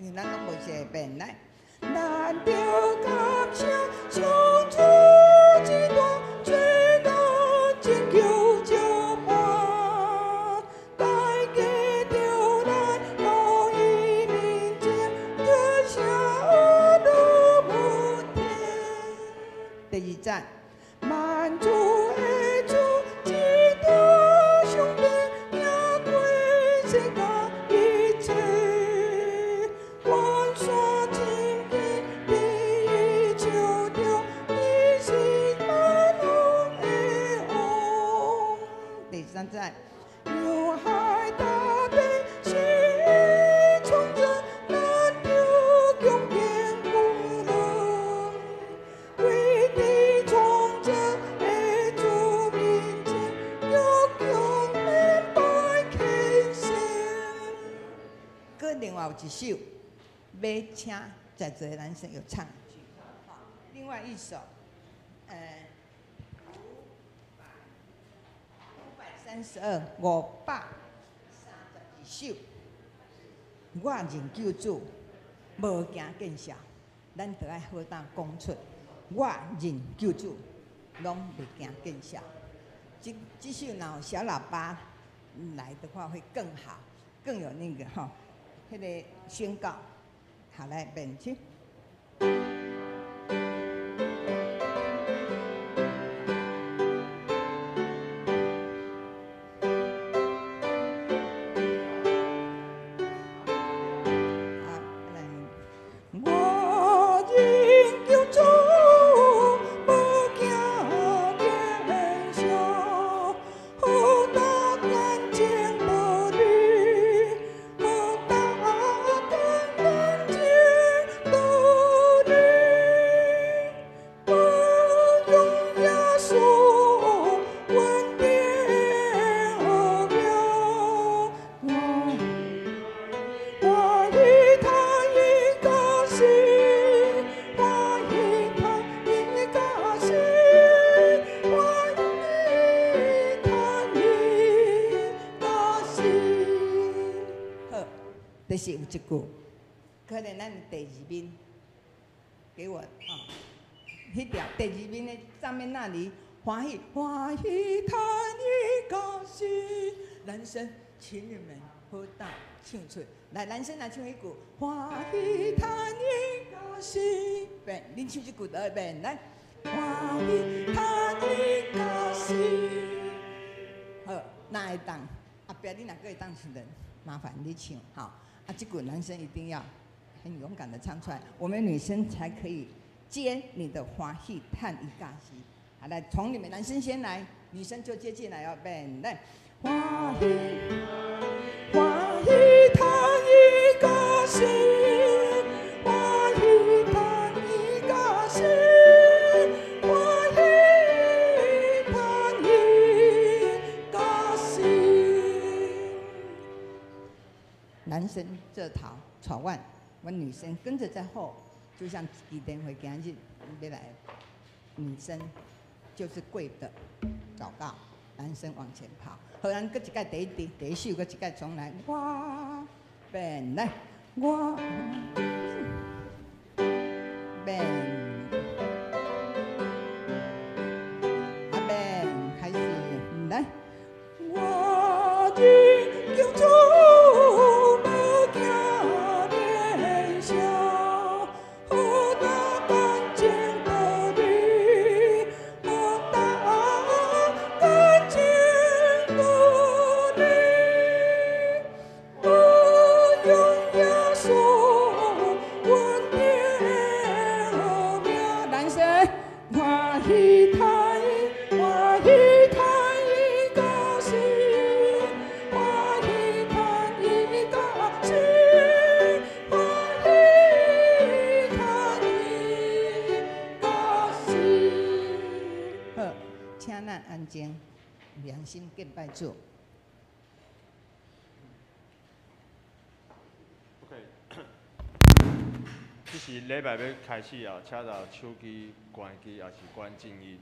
因為咱攏無寫變來。咱著感謝上主這大全能拯救召喚，大家著來到伊面前，感謝阿彌天。第二節，萬主的主，至大上帝，贏過世間一切，關山真堅，佇伊手中，伊是萬王的王。第三節，洋海大地是伊創造，咱著恭敬仰望，跪佇創造的主面前，鞠躬禮拜虔誠。閣另外有一首，欲請在座的男生有唱一句，好，另外一首，532，532首，我認救主，無驚見笑，咱著愛好膽講出，我認救主，攏袂驚見笑。這首若有小喇叭來的話，會更好，更有那個吼，彼個宣告。好，來，練習。好，來。我認救主，無驚見笑，好大感情無慮，好大感情道理，我用耶穌恩典奧妙，歡喜嘆伊教示，歡喜嘆伊教示，歡喜嘆伊教示。好，就是有一句，可能咱第二面給我啊，彼條第二面的上面那裡，歡喜歡喜嘆伊教示，男生請你們好膽唱出來，男生來唱一句，歡喜嘆伊教示，變，恁唱這句就會變來，歡喜嘆伊教示。好，那會當後壁你若閣會當唱的，麻煩你唱，好，啊，這句男生一定要很勇敢的唱出來，我們女生才可以接你的歡喜嘆伊教示。好，來，從你們男生先來，女生就接進來哦，變來，歡喜歡喜嘆伊教示，歡喜嘆伊教示，歡喜嘆伊教示。男生這頭帶阮，阮女生跟着在後，就像機電會今日欲來，女生就是跪的禱告，男生往前跑。好，咱閣一擺第一滴，第一首閣一擺重來，我變來，我變，阿變開始來，我認救主，無驚見笑，好大感情道理，好大感情道理，我用耶穌恩典奧妙，男生歡喜嘆歡喜嘆伊教示，歡喜嘆伊教示，歡喜嘆伊教示。好，請咱安靜，良心敬拜主。 OK，這是禮拜欲開始啊，請摕手機關機，抑是關靜音。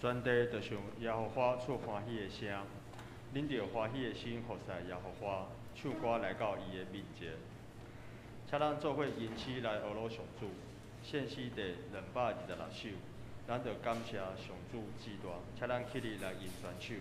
全地就向耶和华出欢喜的声，恁著欢喜的心服侍耶和华，唱歌来到伊的面前。请咱做伙吟诗来呵咾上主，献诗第226首，咱著感谢上主至大，请咱起立来吟全首。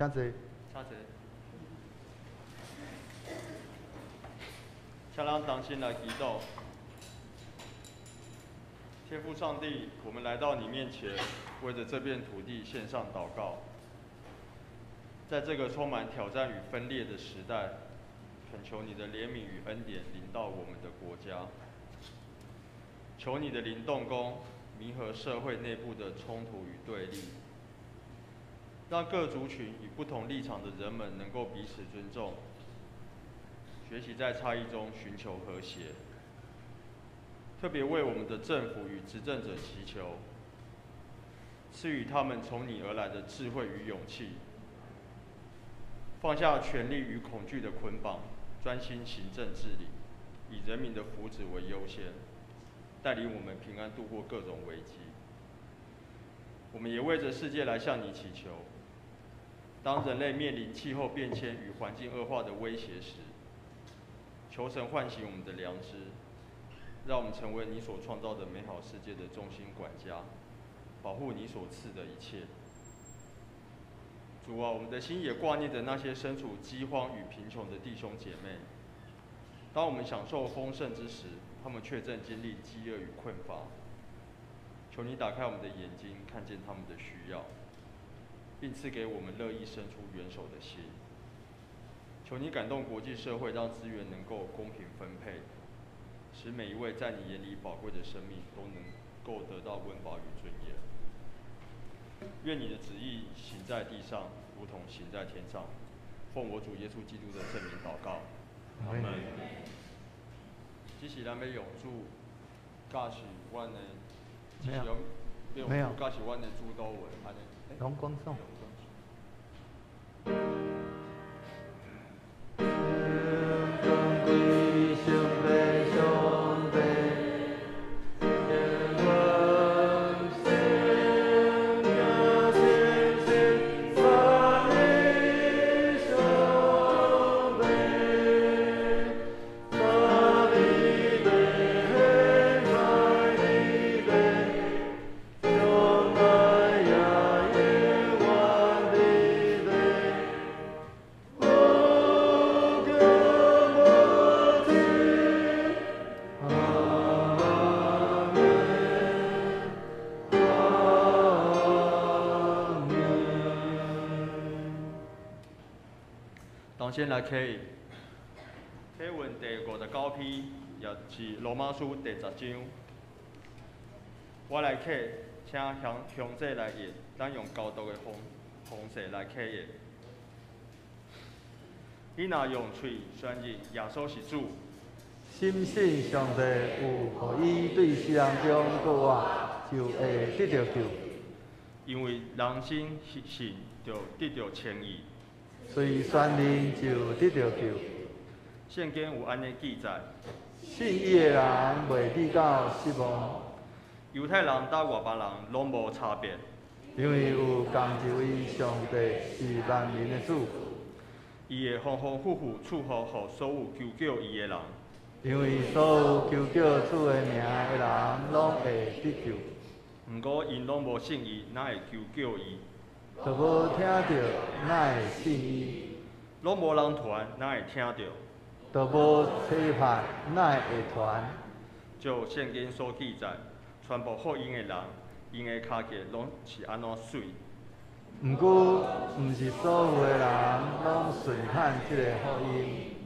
请坐。请坐。请咱同心来祈祷。天父上帝，我们来到你面前，为着这片土地献上祷告。在这个充满挑战与分裂的时代，恳求你的怜悯与恩典临到我们的国家。求你的灵动工，弥合社会内部的冲突与对立，让各族群与不同立场的人们能够彼此尊重，学习在差异中寻求和谐。特别为我们的政府与执政者祈求，赐予他们从你而来的智慧与勇气，放下权力与恐惧的捆绑，专心行政治理，以人民的福祉为优先，带领我们平安度过各种危机。我们也为着世界来向你祈求，当人类面临气候变迁与环境恶化的威胁时，求神唤醒我们的良知，让我们成为你所创造的美好世界的忠心管家，保护你所赐的一切。主啊，我们的心也挂念着那些身处饥荒与贫穷的弟兄姐妹。当我们享受丰盛之时，他们却正经历饥饿与困乏。求你打开我们的眼睛，看见他们的需要，并赐给我们乐意伸出援手的心。求你感动国际社会，让资源能够公平分配，使每一位在你眼里宝贵的生命都能够得到温饱与尊严。愿你的旨意行在地上，如同行在天上。奉我主耶稣基督的圣名祷告，阿门。只是咱欲用主教示阮的，没有，没有，教示阮的主导文，按呢。拢讲诵。先来启，启文第59篇，也是罗马书第10章。我来启，请乡乡姐来译，咱用交读的方式来启译。你若用喙宣认耶稣是主，深信上帝有予伊对死人中复活，就会得著救。因為人先信就得著稱義，喙宣認就得著救。聖經有按呢記載：信伊的人袂至到失望。猶太人佮外邦人攏無差別，因為有仝一位上帝是萬民的主。伊會豐豐富富賜福予所有求叫伊的人。因為所有求叫主的名的人，攏會得救。毋過𪜶攏無信伊，哪會求叫伊？都無聽著，哪會信伊？攏無人傳，哪會聽著？都無期盼，哪會傳？照聖經所記載，傳播福音的人，𪜶的跤腳攏是按怎媠。毋過，毋是所有的人攏順盼這个福音。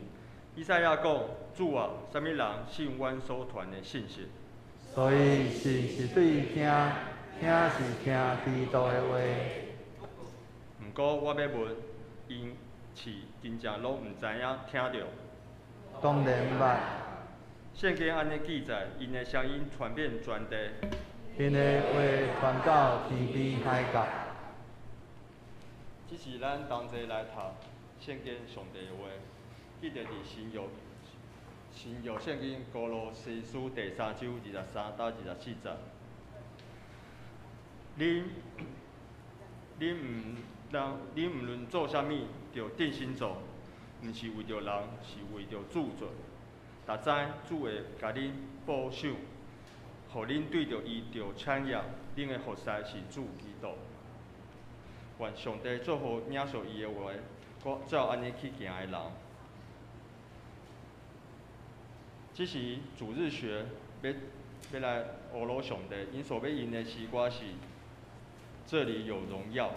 以賽亞講：主啊，啥物人信阮所傳的信息？所以信是對聽，聽是聽基督的話。毋過我欲問，𪜶是真正攏毋知影聽著？當然捌。聖經按呢記載，𪜶的聲音傳遍全地，𪜶的話傳到天邊海角。這是咱同齊來讀聖經上帝的話，記著佇新約聖經歌羅西書第三章23到24節。恁毋論做啥物，著盡心做，毋是為著人，是為著主做。若知主會共恁保守，予恁對著伊著產業，恁的服侍是主基督。願上帝祝福領受伊的話，閣照按呢去行的人。這時主日學欲來呵咾上帝，𪜶所欲用的詩歌是《這裡有榮耀》。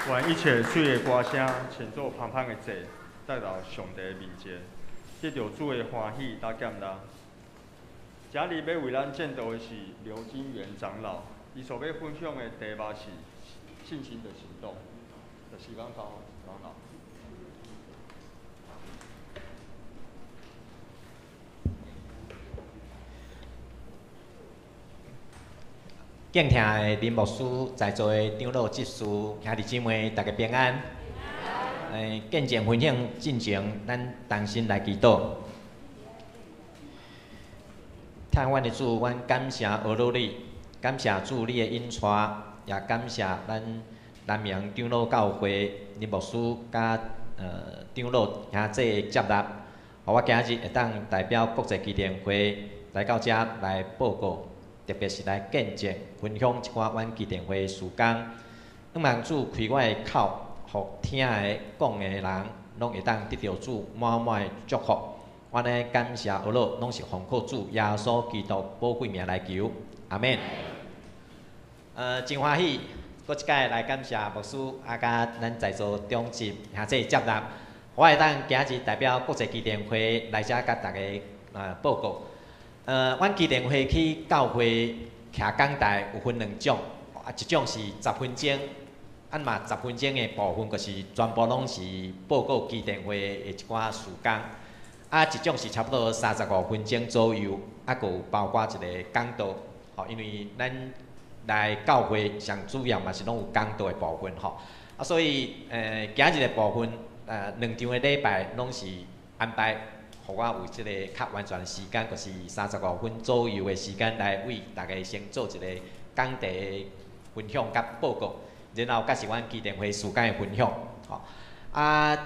願一切媠的歌聲，親做芳芳的祭，帶到上帝面前，得著主的歡喜佮感恩。今日欲為咱證道的是劉金元長老，伊所欲分享的題目是信心的行動。時間交予長老。敬聽的林牧師，在座的長老執事、兄弟姊妹，大家平安。見證分享進前，咱同心來祈禱。疼阮的主，阮感謝阿魯你，感謝主你的引帶，也感謝咱南明長老教會林牧師佮長老兄姊的接納，予我今日會當代表國際基甸會來到遮來報告。特別是來見證分享一寡阮基甸會的事工，向望主開我的口，予聽的講的人，攏會當得著主滿滿的祝福。阮呢感謝阿老，攏是奉靠主耶穌基督寶貴名來求，阿們。真歡喜，閣一擺來感謝牧師啊，佮咱在座長執兄姊接納，我會當今日代表國際基甸會來遮佮大家報告。阮基甸會去教會徛講台有分兩種，啊，一種是十分鐘，啊嘛十分鐘的部分，就是全部攏是報告基甸會的一寡事工，啊，一種是差不多35分鐘左右，啊，閣有包括一個講道，吼，因為咱來教會上主要嘛是攏有講道的部分，吼，啊，所以今日的部分，兩場的禮拜攏是安排。予我有這個較完全的時間，就是35分左右的時間來為大家先做一個講題的分享佮報告，然後才是阮基甸會事工的分享。吼，啊，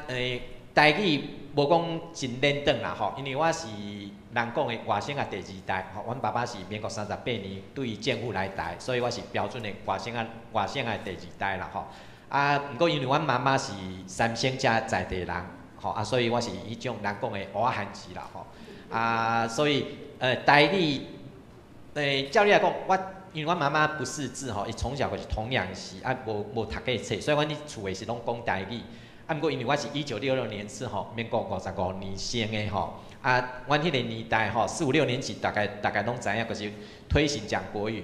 台語無講真輪轉啦，吼，因為我是人講的外省仔第二代，吼，阮爸爸是民國38年對政府來台，所以我是標準的外省仔外省仔第二代啦，吼。啊，毋過因為阮媽媽是三省遮在地人。吼啊，所以我是彼種人講的烏仔番薯啦，吼啊，所以台語，照理來講，我因為阮媽媽不識字吼，伊從小就是童養媳啊，無讀過冊，所以阮佇厝的時攏講台語。啊，毋過因為我是1966年次吼，民國55年生的吼，啊，阮彼個年代吼，四五六年級大概攏知影，就是推行講國語，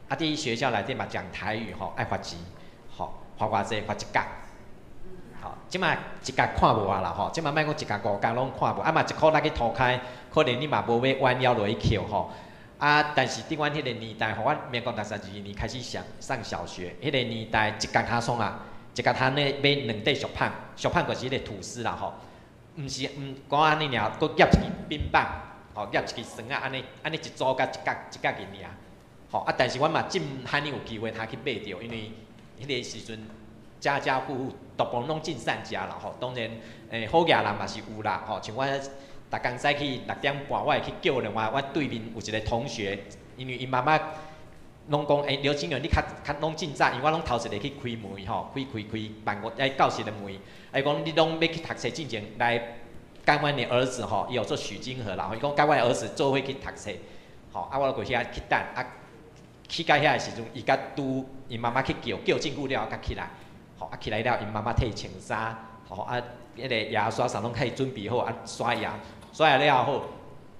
啊，佇學校內底嘛講台語吼，愛罰錢，吼，罰偌濟，罰一角。吼，這馬一角看無啊啦吼，這馬莫講一角五角攏看無，啊嘛一箍落去塗跤，可能你嘛無欲彎腰落去抾吼。啊，但是佇阮彼個年代吼，我民國62年開始上小學，彼個年代一角通創啊，一角通咧買兩塊俗麭，俗麭就是彼個吐司啦吼，毋是毋講按呢爾，閣夾一支冰棒，吼，夾一支酸仔，按呢按呢一組佮一角一角銀爾，吼啊，但是阮嘛真罕有機會通去買著，因為彼個時陣。家家戶戶大部分攏盡善食啦吼，當然，好額人嘛是有啦吼。像我逐工早起6點半，我會去叫電話，我對面有一個同學，因為𪜶媽媽攏講，劉金元你較較攏真早，因為我攏頭一個去開門吼，開開開辦公，教室的門，伊講你攏欲去讀冊進前來，佮阮的兒子吼，伊有做許金河啦，伊講佮阮兒子做伙去讀冊，吼，啊，我就過去遐去等，啊，去到遐的時陣，伊佮拄𪜶媽媽去叫，叫真久了才起來。吼啊起來了，𪜶媽媽替伊穿衫，吼啊，彼個牙刷啥攏替伊準備好，啊刷牙，刷牙了後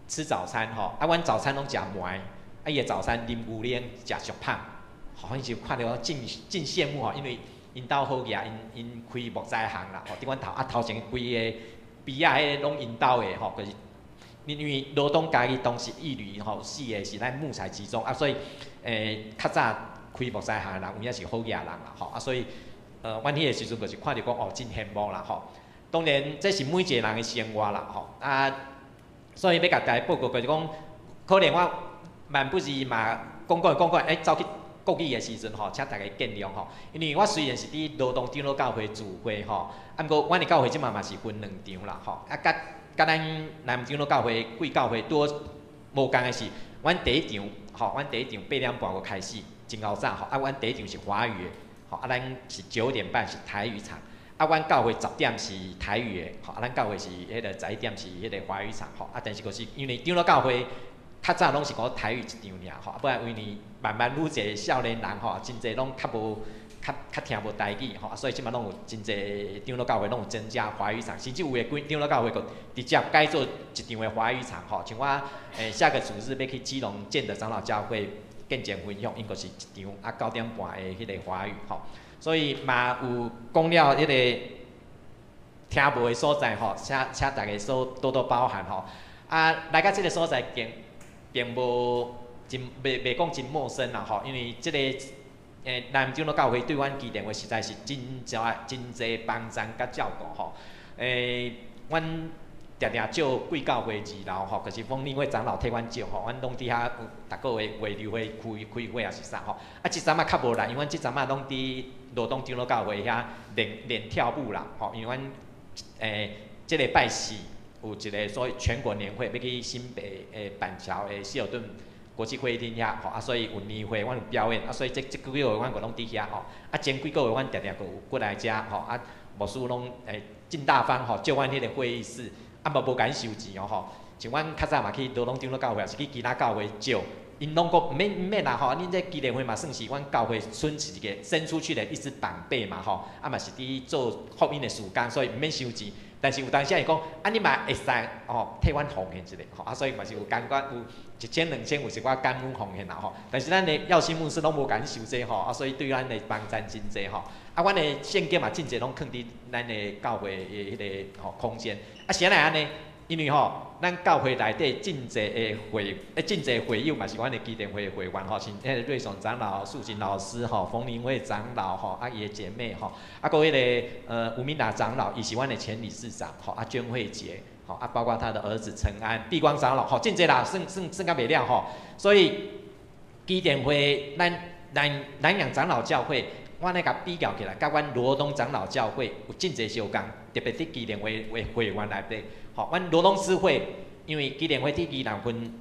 吃早餐吼，啊阮早餐攏食糜，啊伊的早餐啉牛奶食俗麭，吼，彼時看著我真真羨慕吼，因為𪜶兜好額，𪜶開木材行啦，吼，佇阮頭啊頭前規個邊仔彼個攏𪜶兜的吼，就是因為羅東嘉義當時一鋁吼四個是咱木材集中啊，所以較早開木材行的人有影是好額人啦，吼啊所以。阮彼個時陣就是看著講哦，真羨慕啦吼。當然，這是每一個人的生活啦吼。啊，所以欲共大家報告就是講，可能我萬不時嘛講講講講，走去國語的時陣吼，請大家見諒吼。因為我雖然是佇羅東長老教會聚會吼，啊，毋過阮的教會這馬嘛是分兩場啦吼。啊，佮咱南長老教會貴教會拄好無仝的是，阮第一場吼，阮第一場8點半就開始，真𠢕早吼。啊，阮第一場是華語的。吼啊，咱是9點半是台語場，啊，阮教會10點是台語的，吼啊，咱教會是彼個11點是彼個華語場，吼啊，但是就是因為長老教會較早攏是講台語一場爾，吼，啊，不然因為慢慢愈濟少年人吼，真濟攏較無較較聽無台語吼，啊，所以這馬攏有真濟長老教會攏有增加華語場，甚至有的幾長老教會閣直接改做一場的華語場吼。像我下個主日欲去基隆建德長老教會見證分享，𪜶閣是一場啊9點半的彼个華語吼。所以嘛有講了彼个聽無的所在吼，請請大家所多多包涵吼。啊，來到這个所在並並無真袂袂講真陌生啦吼，因為這个南洋長老教會對阮基甸會實在是真濟真濟幫贊佮照顧吼。阮定定借貴教會二樓吼，就是馮林會長老替阮借吼，阮攏佇遐有逐個月月例會開開會抑是啥吼。啊，這陣仔較無來，因為阮這陣仔攏佇羅東長老教會遐練練跳舞啦吼，因為阮這禮拜四有一个所謂全國年會，欲去新北的板橋的希爾頓國際會議廳遐吼，啊，所以有年會，阮有表演，啊，所以這這幾個月阮閣攏佇遐吼，啊，前幾個月阮定定閣有過來遮吼，啊，牧師攏真大方吼，借阮彼个會議室，啊，嘛無共收錢哦吼，像阮較早嘛去羅東長老教會，抑是去其他教會借，𪜶攏講毋免毋免啦吼，恁這基甸會嘛算是阮教會伸出一个伸出去的一支膀臂嘛吼，啊嘛是佇做福音的事工，所以毋免收錢。但是有當時會講，啊你嘛會使吼替阮奉獻一下吼，啊所以嘛是有感覺有一千兩千有一寡感恩奉獻啦吼。但是咱的耀新牧師攏無共收這吼，啊所以對咱的幫贊真濟吼。啊，阮的聖經嘛真濟攏囥佇咱的教會的彼个吼空間。啊是按怎按呢？因為吼，咱教會內底真濟的會，真濟會友嘛是阮的基甸會會員吼，像彼个瑞雄長老、素錦老師吼、馮林慧長老吼，啊伊的姐妹吼，啊閣彼个吳明達長老，伊是阮的前理事長吼，啊娟慧姐吼，啊包括他的兒子陳安、碧光長老吼，真濟啦，算算算甲袂了吼。所以基甸會，咱南南洋長老教會，我咧共比較起來，佮阮羅東長老教會有真濟相仝，特別佇基甸會會會員內底。吼，阮羅東支會，因為基甸會佇宜蘭分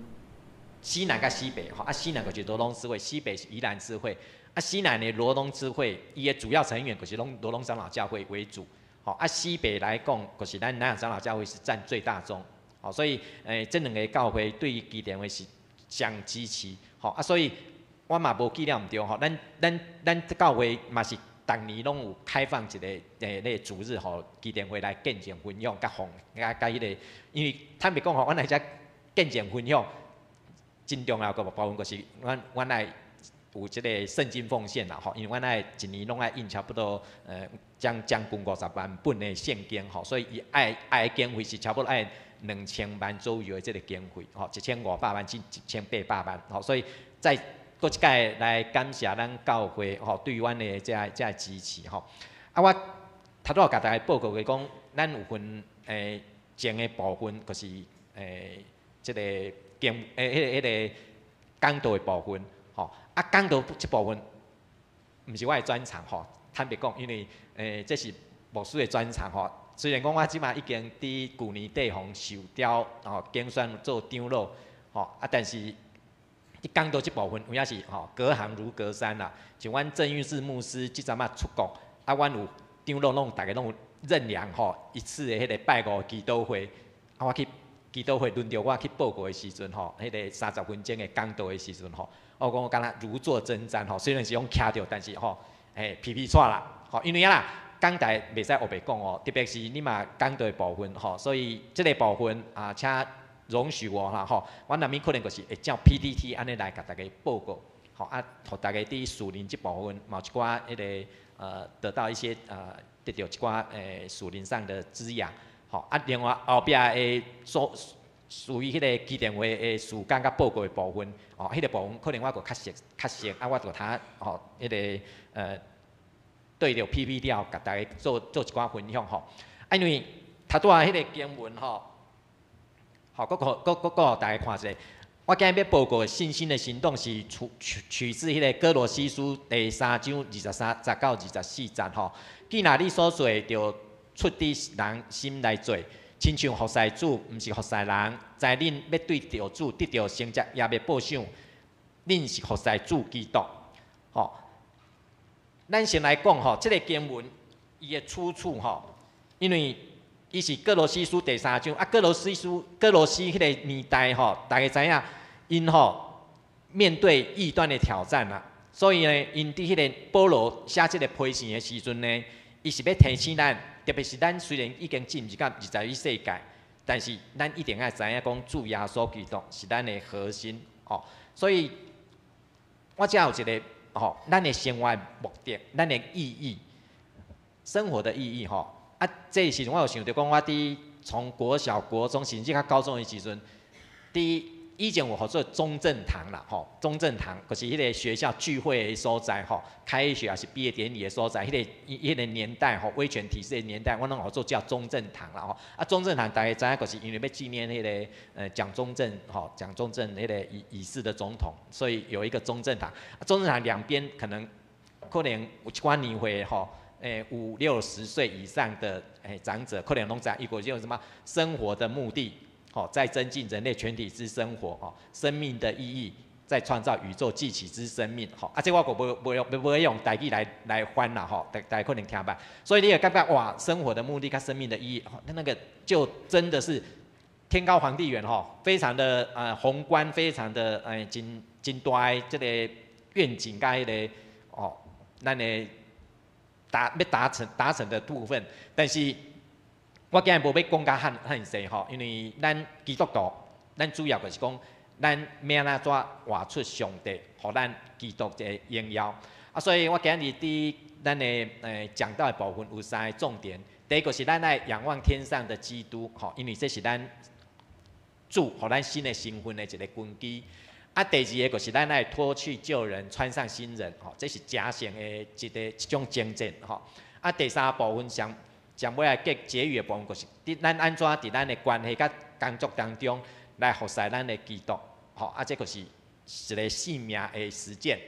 西南佮西北，吼，啊西南就是羅東支會，西北是宜蘭支會。啊西南的羅東支會，伊的主要成員就是攏羅東長老教會為主，吼，啊西北來講，就是咱南洋長老教會是佔最大宗，吼，所以這兩个教會對於基甸會是相支持，吼，啊所以我嘛無記了毋對吼，咱咱咱教會嘛是。逐年攏有開放一个那个主日吼，基甸會來見證分享，佮奉佮佮彼个，因為坦白講吼，阮來遮見證分享，真重要个部分，就是阮阮愛有這个聖經奉獻啦吼，因為阮愛一年攏愛印差不多將將近50萬本的聖經吼，所以伊愛愛經費是差不多愛2000萬左右的這个經費吼，1500萬至1800萬吼，所以在閣一擺來感謝咱教會吼，對阮的這這支持吼。啊，我頭拄仔共大家報告的講，咱有分前的部分，就是這个經彼個彼个講道的部分吼。啊，講道這部分毋是我的專長吼，坦白講，因為這是牧師的專長吼。雖然講我這馬已經佇舊年底予受調吼，揀選做長老吼，啊，但是佇講道這部分有影是吼，隔行如隔山啦。像阮鄭玉志牧師這陣仔出國，啊，阮有長老攏逐家攏有認養吼一次的彼个拜五祈禱會，啊，我去祈禱會輪著我去報告的時陣吼，彼个30分鐘的講道的時陣吼，我講我敢若如坐針氈吼，雖然是講徛著，但是吼，皮皮掣啦，吼，因為啊啦，講台袂使烏白講哦，特別是你嘛講道的部分吼，所以這个部分啊，請容許我啦吼，我難免可能就是會照 PPT 按呢來共大家報告，吼啊，予大家佇屬靈這部分嘛有一寡彼个得到一些得著一寡屬靈上的滋養，吼啊，另外後壁的所屬於彼个基甸會的事工佮報告的部分，吼，彼个部分可能我閣較熟較熟，啊，我就通吼彼个對著 PPT 共大家做做一寡分享吼，啊，因為頭拄仔彼个經文吼。好，閣閣閣閣閣予大家看一下。我今日欲報告的信心的行動是取取取自彼个歌羅西書第三章23節到24節吼。既若你所做的，著出佇人心來做，親像服侍主，毋是服侍人。知恁欲對著主得著成績，也袂報賞，恁是服侍主基督。吼，咱先來講吼，這个經文伊的出處吼，因為伊是歌羅西書第三章啊，歌羅西書歌羅西彼个年代吼，大家知影，𪜶吼面對異端的挑戰啦，所以呢，𪜶佇彼个保羅寫這个批信的時陣呢，伊是欲提醒咱，特別是咱雖然已經進入到21世界，但是咱一定愛知影講主耶穌基督是咱的核心吼。所以，我遮有一个吼，咱的生活的目的，咱的意義，生活的意義吼。啊，這時陣我有想著講，我佇從國小、國中甚至到高中的時陣，佇以前有號做中正堂啦，吼，中正堂就是彼个學校聚會的所在，吼，開學抑是畢業典禮的所在，彼個年代吼，威權體制的年代，阮攏號做叫中正堂啦，吼。啊，中正堂大家知影，就是因為欲紀念彼个蔣中正，吼，蔣中正彼个已逝的總統，所以有一個中正堂。中正堂兩邊可能有一寡年歲吼，五六十歲以上的長者，可能攏知影，伊個叫什麼生活的目的。吼，在增進人類全體之生活，吼，生命的意義，在創造宇宙繼起之生命，吼，啊，這我閣無無用無用台語來翻啦，吼，大家可能聽捌，所以你會感覺哇，生活的目的佮生命的意義，那個就真的是天高皇帝遠，吼，非常的宏觀，非常的真真大的這個願景佮彼个哦，咱的欲達成的部分，但是我今日無欲講甲遐濟吼，因為咱基督徒，咱主要就是講，咱欲按怎活出上帝，予咱基督的榮耀。啊，所以我今日佇咱的講道的部分有三個重點。第一個是咱愛仰望天上的基督，吼，因為這是咱主予咱新的身份的一個根基。啊，第二个就是咱愛脫去舊人，穿上新人，吼，這是假性的一種精進，吼。啊，第三部分上上尾來結語的部分，就是佇咱按怎佇咱的關係佮工作當中來服侍咱的基督，吼，啊，這就是一個性命的實踐。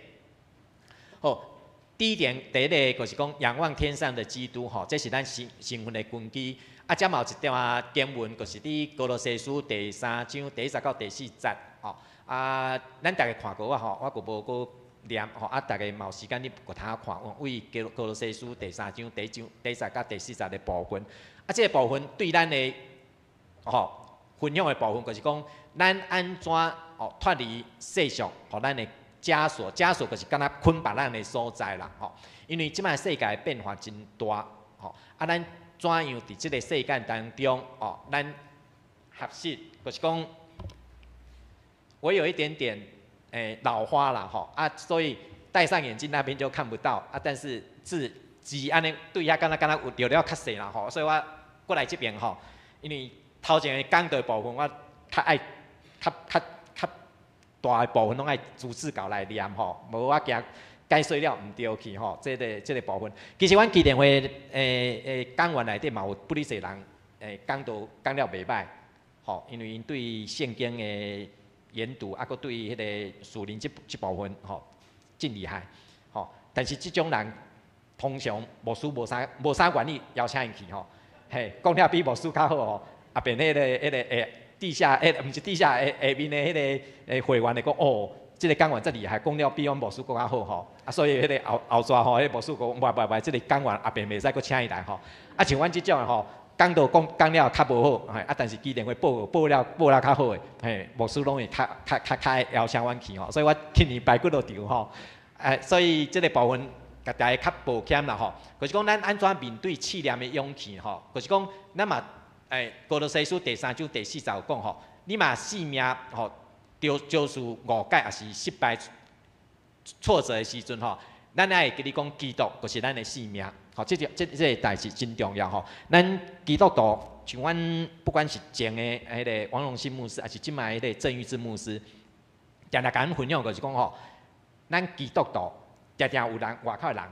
好，第一點，第一个就是講仰望天上的基督，吼，這是咱身份的根基。啊，遮嘛有一段經文，就是佇歌羅西書第三章第一節到第四節，吼。啊，咱逐家看過啊吼，我閣無閣念吼，啊，逐家嘛有時間你閣通看，佇歌羅西書第三章第一節到第四節的部分。啊，這個部分對咱的吼分享的部分，就是講咱按怎哦脫離世俗，予咱的枷鎖，枷鎖就是敢若捆綁咱的所在啦，吼。因為這擺世界變化真大，吼，啊，咱怎樣佇這个世界當中，哦，咱學習，就是講，我有一點點老花啦，吼，啊，所以戴上眼鏡那邊就看不到啊，但是字按呢對遐敢若敢若有著了較細啦，吼，所以我過來這邊吼，因為頭前的講道部分我較愛較大的部分攏愛逐字稿來念吼，無我驚解說了毋對去吼，這個部分。其實阮基甸會講員內底嘛有不哩濟人講道講了袂䆀，吼，因為𪜶對聖經的研讀，啊，閣對彼个屬靈這部分吼，真厲害，吼。但是這種人通常牧師無啥願意邀請𪜶去吼，嘿，講了比牧師較好吼，後邊彼個地下毋是地下下下面的彼个會員會講哦，這个講員遮厲害，講了比阮牧師閣較好吼，啊，所以彼个後後逝吼，彼个牧師講袂袂袂，這个講員後邊袂使閣請伊來吼，啊，像阮這種的吼，講道講講了較無好，嘿，啊，但是基甸會報了較好的，嘿，牧師攏會較會邀請阮去吼，所以我去年排幾落場吼，哎，所以這个部分共大家較抱歉啦吼，就是講咱按怎面對試煉的勇氣吼，就是講咱嘛，歌羅西書第三章第四節有講吼，你若性命吼，遭受誤解抑是失敗挫折的時陣吼，咱愛會記得講基督就是咱的性命，吼，這個代誌真重要吼。咱基督徒像阮不管是前的彼个王榮興牧師，抑是這擺彼个鄭玉志牧師，定定共阮分享就是講吼，咱基督徒定定有人外口的人，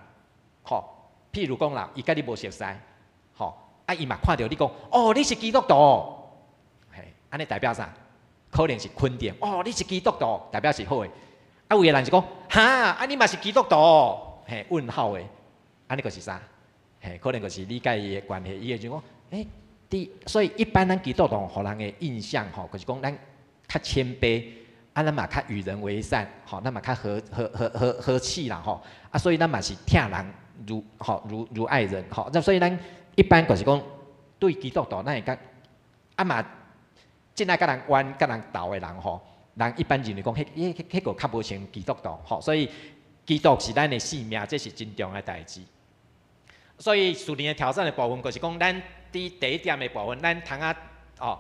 吼，譬如講啦，伊佮你無熟似，吼，啊，伊嘛看著你講，哦，你是基督徒，嘿，按呢代表啥？可能是肯定，哦，你是基督徒，代表是好的。啊，有的人是講，哈，啊，你嘛是基督徒，嘿，問號的，按呢就是啥？嘿，可能就是你佮伊的關係，伊會就講，欸，所以一般咱基督徒予人的印象吼，就是講咱較謙卑，啊，咱嘛較與人為善，吼，咱嘛較和氣啦，吼，啊，所以咱嘛是疼人如吼如愛人，吼，那所以咱一般就是講對基督徒，咱會講，啊嘛，真愛佮人冤、佮人鬥的人吼，人一般認為講，彼個較無像基督徒，吼，所以基督是咱的性命，這是真重要的代誌。所以屬靈的挑戰的部分，就是講咱佇第一點的部分，咱通啊哦，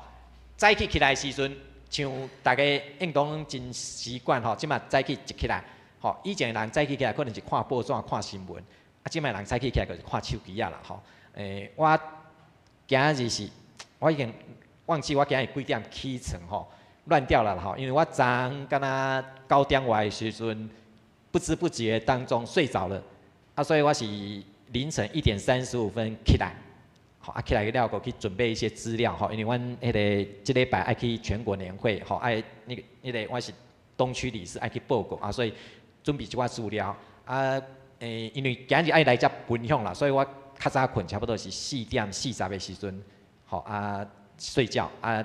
早起起來的時陣，像大家應當真習慣吼，這馬早起一起來，吼，以前的人早起起來可能是看報紙、看新聞，啊，這馬人早起起來就是看手機仔啦，吼。我今日是，我已經忘記我今日幾點起床吼，亂掉了吼，因為我昨昏敢若9點外的時陣，不知不覺當中睡著了，啊，所以我是凌晨1點35分起來，吼，啊起來了後去準備一些資料吼，因為阮彼个這禮拜愛去全國年會吼，愛那個彼个我是東區理事愛去報告啊，所以準備一寡資料啊，因為今日愛來遮分享啦，所以我較早睏，差不多是4點40的時陣，吼啊睡覺啊，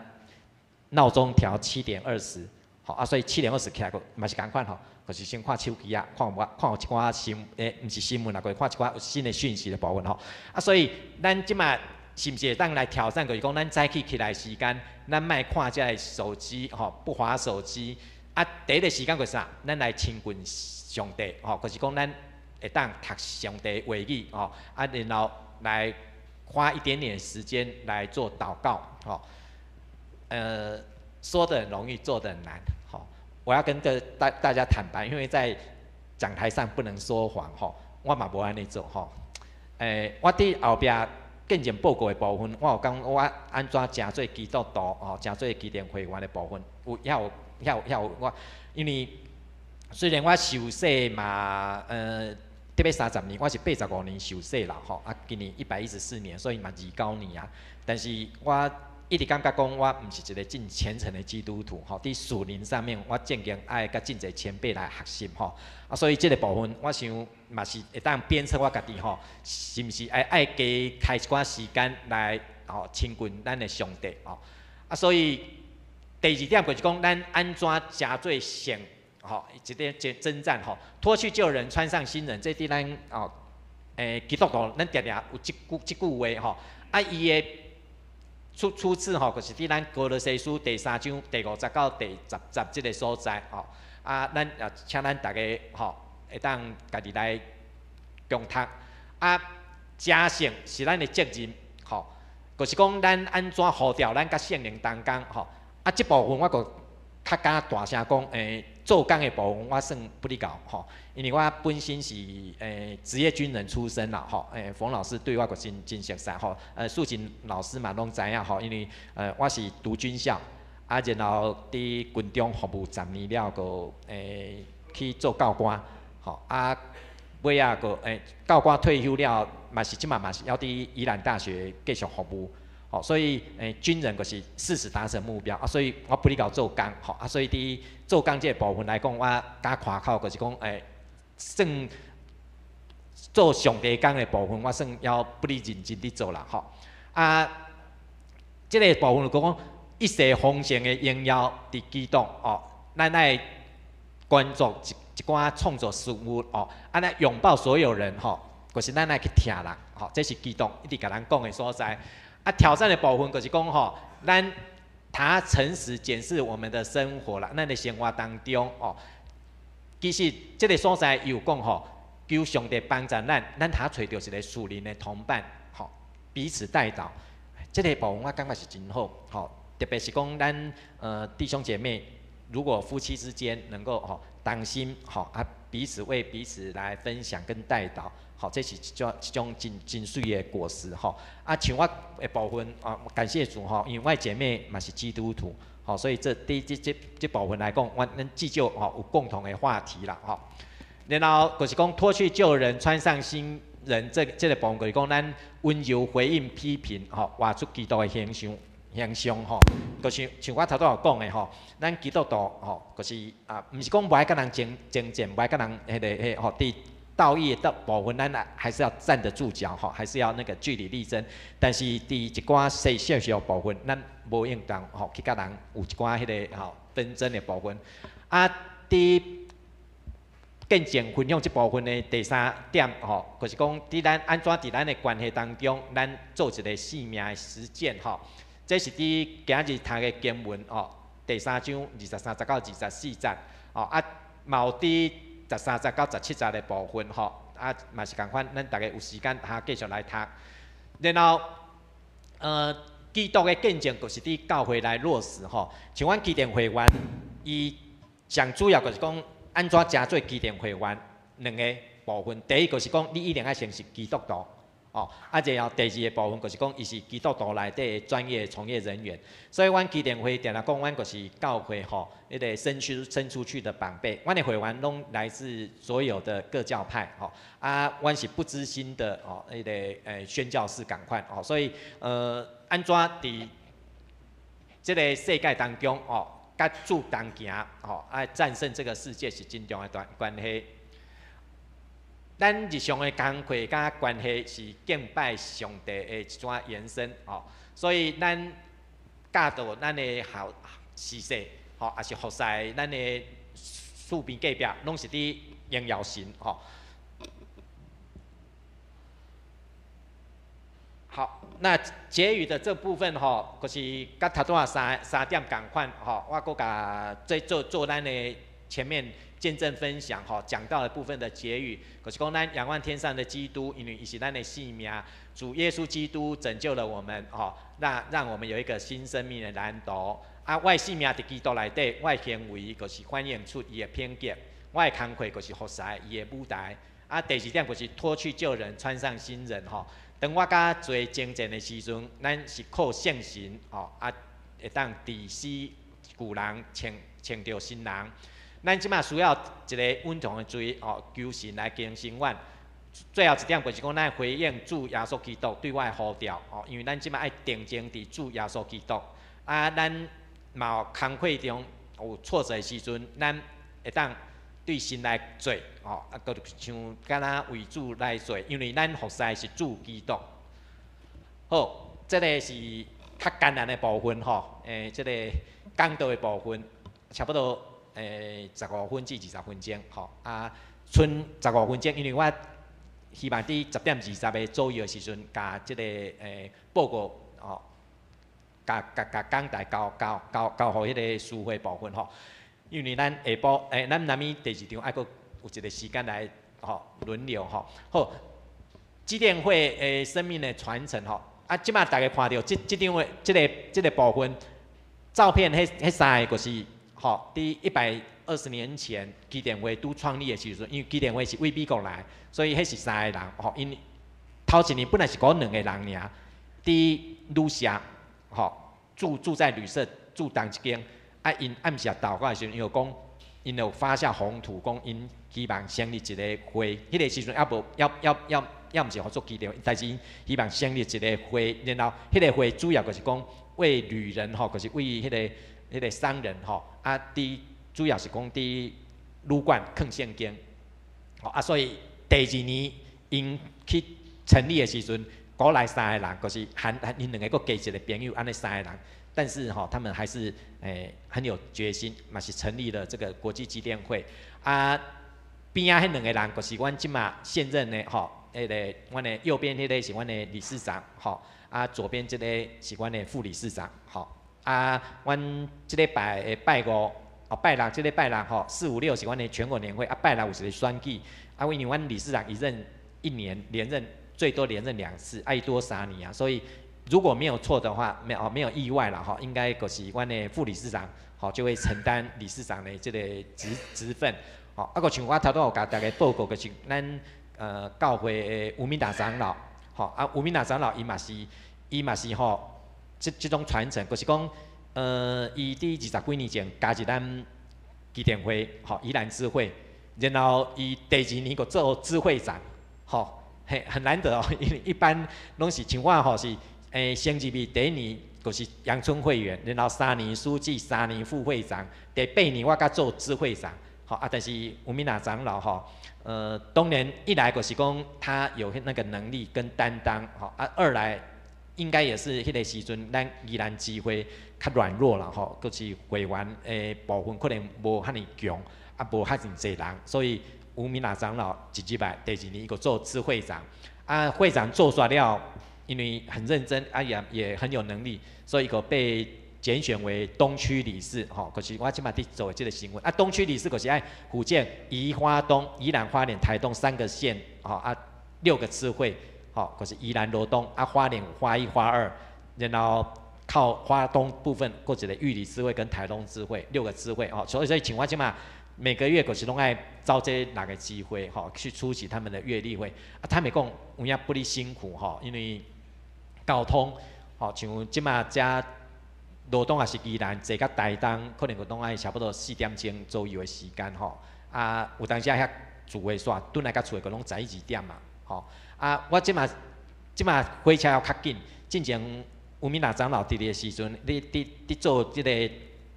鬧鐘調7點20，吼啊，所以7點20起來閣嘛是仝款吼，就是先看手機啊，看有看有一寡新毋是新聞啦，就是看一寡新的訊息的部分吼。啊，所以咱這馬是毋是會當來挑戰，就是講咱早起起來時間，咱莫看這个手機吼，不滑手機。啊，第一个時間就是啥？咱來親近上帝吼，就是講咱會當讀上帝話語吼，啊，然後來花一點點時間來做禱告吼。說得很容易，做得很難。吼，我要跟大家坦白，因為在講台上不能說謊吼，我嘛無按呢做吼。我佇後壁見證報告的部分，我有講我按怎成做基督徒吼，成做基甸會員的部分，有遐有遐有遐有我，因為雖然我受洗嘛，特別30年，我是85年受洗啦吼，啊，今年114年，所以嘛29年啊。但是我一直感覺講，我毋是一個真虔誠的基督徒吼。佇屬靈上面，我正經愛佮真濟前輩來學習吼。啊，所以這個部分，我想嘛是會當鞭策我家己吼，是毋是愛加開一寡時間來吼親近咱的上帝吼。啊，所以第二點就是講，咱按怎成做聖吼，一個爭戰吼，脫去舊人，穿上新人，這佇咱哦，基督徒，咱定定有這句話吼。啊，伊的出處吼，就是佇咱歌羅西書第三章第五節到第十節這个所在吼。啊，咱也請咱逐家吼，會當家己來共讀。啊，成聖是咱的責任吼，就是講咱按怎呼召咱佮聖靈同工吼。啊，這部分我閣較敢大聲講，做工的部分我算不哩𠢕吼，因為我本身是職業軍人出身啦吼，馮老師對我閣真真熟悉吼，素錦老師嘛攏知影吼，因為我是讀軍校，啊，然後佇軍中服務10年了，閣去做教官，吼，啊，尾仔閣教官退休了，嘛是這馬嘛是猶佇宜蘭大學繼續服務。吼，所以軍人就是誓死達成目標啊，所以我不哩𠢕做工，吼啊，所以佇做工這個部分來講，我敢誇口，就是講算做上帝工的部分，我算猶不哩認真佇做啦，吼啊，這个部分就講一切豐盛的榮耀佇基督哦，咱愛關注一寡創造事物哦，啊，咱擁抱所有人吼，就是咱愛去疼人，吼，這是基督一直共咱講的所在。啊，挑戰的部分就是講吼，咱他誠實檢視我們的生活啦，咱的生活當中哦，其實這个所在有講吼，求上帝幫助咱，咱通揣著一个屬靈的同伴，吼，彼此代禱。這个部分我感覺是真好，吼，特別是講咱弟兄姐妹，如果夫妻之間能夠吼同心吼啊，彼此為彼此來分享跟代禱。吼，這是一種真真媠的果實吼。啊，像我的部分啊，感謝主吼，因為我的姐妹嘛是基督徒，吼，所以這佇這部分來講，我咱至少吼有共同的話題啦，吼。然後就是講脫去舊人，穿上新人，這个部分就是講咱溫柔回應批評，吼，活出基督的形象吼。就是像我頭拄仔有講的吼，咱基督徒吼，就是啊，毋是講無愛佮人爭戰，無愛佮人彼个彼吼佇道義的部分，咱還是要站得住腳吼，還是要那個據理力爭。但是佇一寡細小小部分，咱無應當吼去佮人有一寡彼个吼紛爭的部分。啊，佇見證分享這部分的第三點吼，就是講佇咱按怎佇咱的關係當中，咱做一个生命的實踐吼。這是佇今日讀的經文吼，第三章23節到24節吼，啊，嘛有佇13節到17節的部分吼，啊嘛是仝款，咱逐家有時間哈繼續來讀。然後，基督的見證就是佇教會來落實吼。像阮基甸會員，伊上主要就是講按怎成做基甸會員兩个部分。第一就是講你一定愛先是基督徒，哦，啊，然後第二个部分就是講伊是基督徒內底的專業從業人員。所以阮基甸會定定講，阮就是教會吼，彼个伸出去的膀臂。阮的會員攏來自所有的各教派，吼，啊，阮是不支薪的，哦，彼个宣教士仝款，哦，所以按怎佇這个世界當中，哦，佮主同行，吼，啊，戰勝這個世界是真重要的關係。咱日常的工課佮關係是敬拜上帝的一種延伸，吼，所以咱教導咱的校事實，吼，抑是服侍咱的四邊隔壁，攏是佇榮耀神，吼。好，那結語的這部分吼，就是佮頭拄仔三點仝款吼，我閣共這做做咱的前面見證分享吼，講到的部分的結語，就是講咱仰望天上的基督，因為伊是咱的性命，主耶穌基督拯救了我們吼，讓我們有一個新生命的藍圖。啊，我的性命佇基督內底，我的行為就是反映出伊的品格，我的工課就是服侍伊的舞台。啊，第二點就是脫去舊人，穿上新人吼。當我佮做征戰的時陣，咱是靠聖神吼，啊，會當治死舊人，穿著新人。咱這馬需要一个穩當的罪吼，求神來更新阮。最後一點就是講，咱回應主耶穌基督對我的呼召吼，因為咱這馬愛定睛佇主耶穌基督。啊，咱嘛有工課中有挫折的時陣，咱會當對神來做吼，啊，閣像敢若為主來做，因為咱服侍是主基督。好，這个是較艱難的部分吼，這个講道的部分，差不多15分至20分鐘吼，啊，賰15分鐘，因為我希望佇10點20的左右的時陣，共這个報告吼，共講台交予彼个司會部分吼。因為咱下晡，咱南暝第二場愛閣有一个時間來吼輪流吼。好，基甸會的生命的傳承吼，啊，這馬逐家看著這張的這个部分照片，彼三个就是吼，佇120年前基甸會拄創立的時陣，因為基甸會是為美國來，所以彼是三个人吼，𪜶頭一年本來是閣兩个人爾，佇旅社吼住在旅社住同一間。啊！𪜶暗時禱告的時陣，𪜶就講，𪜶就發下宏圖，講𪜶希望成立一个會。彼个時陣猶無，猶猶猶猶毋是號做基甸會，但是𪜶希望成立一个會，然後彼个會主要就是講為旅人吼，就是為彼个商人吼，啊，佇主要是講佇旅館囥聖經。吼啊，所以第二年𪜶去成立的時陣，閣來三个人，就是含𪜶兩个閣加一个朋友，按呢三个人。但是吼，他們還是很有決心，嘛是成立了這個國際基甸會。啊，邊仔彼兩個人，就是阮這馬現任的吼，彼个阮的右邊彼个是阮的理事長，吼，啊，左邊這個是阮的副理事長，吼，啊，阮這禮拜的拜五，哦，拜六，這禮拜六吼，四五六是阮的全國年會，啊，拜六有一個選舉，啊，因為阮理事長一任一年連任最多連任兩次，啊，伊拄3年啊，所以。如果沒有錯的話，沒有意外啦吼，應該就是阮的副理事長，吼就會承擔理事長的這个職分，吼。啊，閣像我頭拄有共大家報告，就是咱教會的吳明達長老，吼啊吳明達長老伊嘛是吼這種傳承，就是講伊佇20幾年前加入咱基甸會，吼宜蘭支會，然後伊第二年閣做支會長，吼，嘿很難得哦，因為一般攏是像我吼是。先入去第一年就是陽春會員，然後3年書記，3年副會長，第八年我閣做支會長，吼啊！但是吳明達長老吼，當然一來就是講他有那個能力跟擔當，吼啊，二來應該也是彼个時陣咱宜蘭支會較軟弱啦，吼，閣是會員的部分可能無遐爾強，啊，無遐爾濟人，所以吳明達長老一入來，第二年伊閣做支會長，啊，會長做煞了。因為很認真，啊也很有能力，所以閣被拣选为东区理事，吼，就是我这马伫做的这个新闻。啊，东区理事就是爱负责宜花东、宜兰花莲、台东三个县，吼啊六个支会，吼，就是宜兰罗东啊花莲花一花二，然后靠花东部分阁一个玉里支会跟台东支会六个支会，吼，所以像我这马每个月就是拢爱走这六个支会，吼，去出席他们的月例会。啊，坦白讲有影不哩辛苦，吼，因为交通，吼，像这马遮罗东也是宜兰，坐到台东可能阁拢爱差不多4点钟左右的时间，吼。啊，有当时遐住的煞，转来到厝阁拢十一二点嘛，吼。啊，我这马火车犹较紧，进前吴明达长老伫咧的时阵，你伫做这个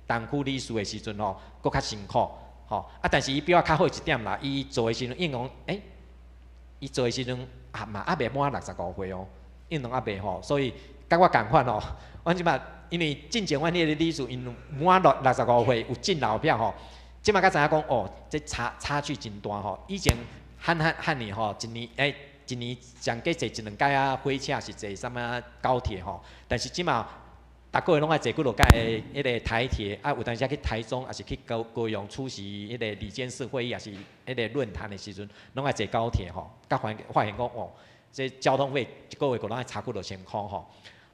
东区理事的时阵吼，阁较辛苦，吼。啊，但是伊比我较好一点啦，伊做的时阵，应讲，伊做的时阵啊嘛犹未满65岁哦，应当犹未吼，所以佮我仝款哦。阮这马因为进前阮彼个理事𪜶满65岁有敬老票吼，这马才知影讲哦，这差距真大吼。以前汉汉汉年吼，一年上加坐一两摆仔火车是坐啥物高铁吼，但是这马逐个月拢爱坐几落摆的彼个台铁，啊有当时去台中，抑是去高雄出席彼个理监事会议，抑是彼个论坛的时阵，拢爱坐高铁吼。才发现讲哦，这交通费一个月阁拢爱差几落千箍吼。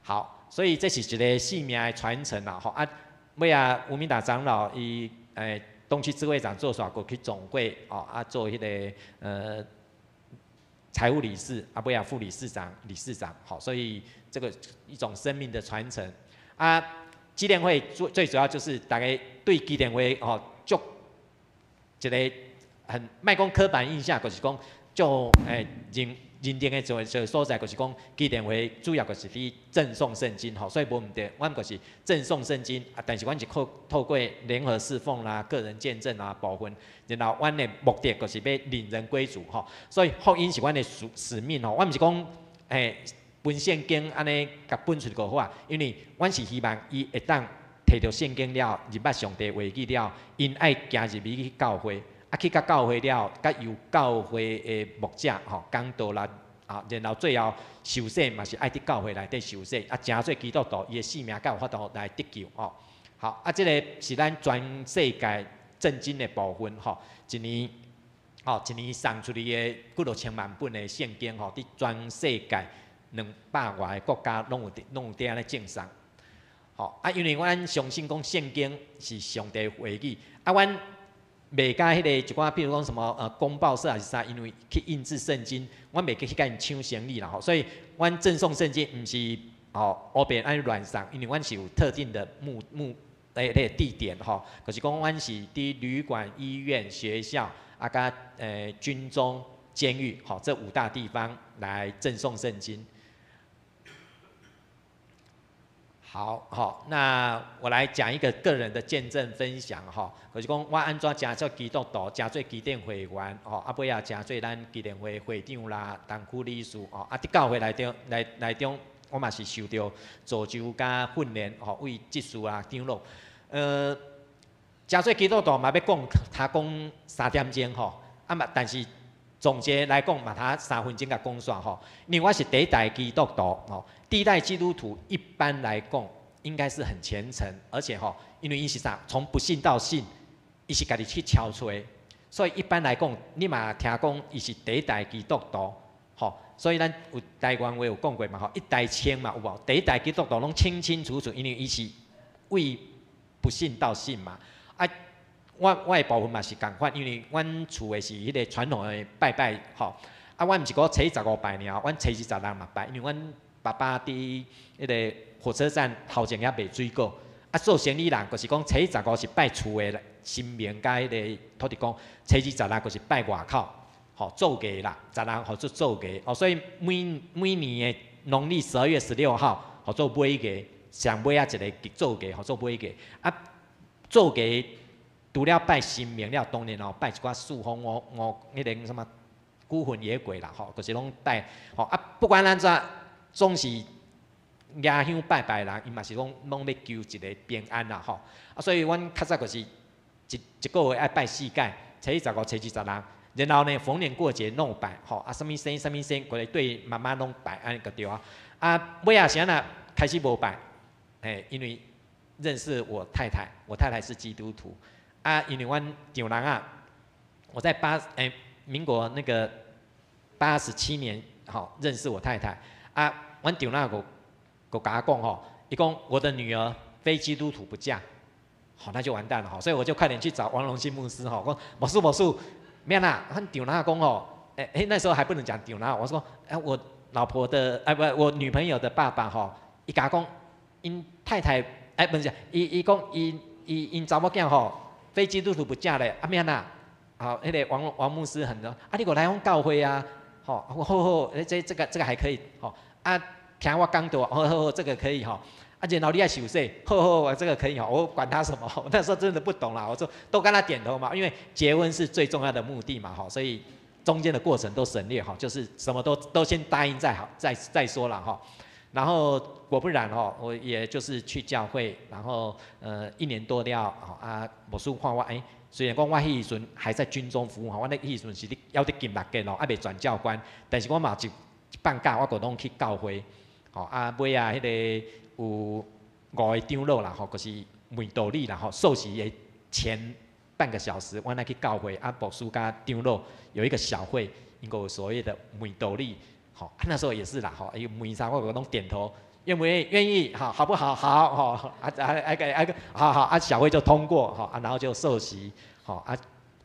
好，所以这是一个生命的传承啦吼。啊，尾仔吴明达长老伊东区支会长做煞，阁去总会哦啊做彼个财务理事，啊，尾仔副理事长、理事长，好，所以这个一种生命的传承啊。基甸会最最主要就是大家对基甸会哦，足一个很莫讲刻板印象，就是讲就认定的一个所在，就是讲基甸会主要就是伫赠送圣经吼，所以无毋对，阮就是赠送圣经啊，但是阮是靠透过联合侍奉啦、个人见证啊部分，然后阮的目的就是欲领人归主吼，所以福音是阮的使命吼，阮毋是讲分圣经按呢共分出去就好啊，因为阮是希望伊会当提著圣经了，入捌上帝话语了，𪜶爱行入去教会。啊，去到教会了，佮由教会的牧者吼讲道啦，啊，然后最后受洗嘛是爱伫教会内底受洗，啊，成做基督徒，伊的性命才有法度来得救吼。好，啊，这个是咱全世界赠经的部分吼，一年送出去的几落千万本的圣经吼，伫全世界200外个国家拢有伫按呢赠送。吼，啊，因为阮相信讲圣经是上帝话语，啊，阮袂共彼个一寡，比如讲什么公报社还是啥，因为去印制圣经，阮袂去去共𪜶抢生意啦吼，所以阮赠送圣经毋是吼乌白按呢乱送，因为阮是有特定的目目迄个地点吼，就是讲阮是伫旅馆、医院、学校啊，佮军中、监狱吼这五大地方来赠送圣经。好好，那我来讲一个个人的见证分享哈。就是讲我按怎成做基督徒，成做基甸会员吼，啊尾仔成做咱基甸会会长啦、东区理事吼，啊伫教会内中，我嘛是受著造就佮训练吼，为执事啊、长老。成做基督徒嘛欲讲，他讲3点钟吼，啊嘛，但是总结来讲嘛，他3分钟共讲煞吼。因为我是第一代基督徒吼，第一代基督徒一般来讲应该是很虔诚，而且吼，因为伊是啥，从不信到信，伊是家己去敲揣，所以一般来讲，你嘛听讲伊是第一代基督徒，吼，所以咱有台湾话有讲过嘛，吼，一代清嘛有无？第一代基督徒拢清清楚楚，因为伊是为不信到信嘛，啊。我的部分嘛是仝款，因为阮厝的是彼个传统的拜拜吼，啊，阮毋是讲初十五拜尔，阮初二十六嘛拜，因为阮爸爸伫彼个火车站头前遐卖水果，啊，做生意人就是讲初十五是拜厝的神明佮彼个土地公，初二十六就是拜外口，吼做艺啦，十六号做做艺，哦，所以每每年的农历12月16号，号做尾牙，上尾仔一个做艺，号做尾牙，啊，做艺。除了拜神明了，当然哦拜一寡四方五五彼个啥物孤魂野鬼啦吼，就是拢拜吼啊。不管按怎，总是蜈香拜拜人，伊嘛是拢欲求一个平安啦吼。啊，所以阮较早就是一个月爱拜四摆，初一十五、初二十六，然后呢逢年过节拢有拜吼。啊，啥物生啥物生，过来对妈妈拢拜按呢就对啊。啊，尾仔时阵啊开始无拜，嘿，因为認識我太太，我太太是基督徒啊，因為阮丈人啊，我在民國那個87年，吼，認識我太太啊，阮丈人閣共我講吼，伊講我的女兒非基督徒不嫁，好，那就完蛋了吼，所以我就快點去找王榮興牧師吼，講牧師牧師，免啦，阮丈人講吼，欸欸那時候還不能講丈人，我說欸我老婆的欸不我女朋友的爸爸吼，伊共我講，𪜶太太欸不是，伊伊講伊伊𪜶查某囝吼，非基督徒不嫁咧，啊免啦，好，彼個王王牧師很多，啊你閣來阮教會啊，吼，好好，欸這這個這個還可以，吼，啊聽我講道，好好好，這個可以吼，啊然後你愛受洗，好好，這個可以吼，我管他什麼，我那時候真的不懂啦，我說都跟他點頭嘛，因為結婚是最重要的目的嘛，吼，所以中間的過程都省略哈，就是什麼都都先答應再好再再說了哈。然後果不然吼，我也就是去教會，然後一年多了，啊牧師看我欸，雖然講我彼時陣還在軍中服務吼，我那彼時陣是咧猶佇金六結咯，猶未轉教官，但是我嘛一放假我閣攏去教會，吼啊尾仔彼個有五個長老啦吼，就是問道理啦吼，受洗的前半個小時，我來去教會啊，牧師佮長老有一個小會，𪜶閣有所謂的問道理。吼，啊那時候也是啦，吼，伊問啥我閣攏點頭，願不願意？願意，好，好不好？好，吼，啊啊啊個啊個，好好啊，小會就通過，吼啊，然後就受洗，吼啊，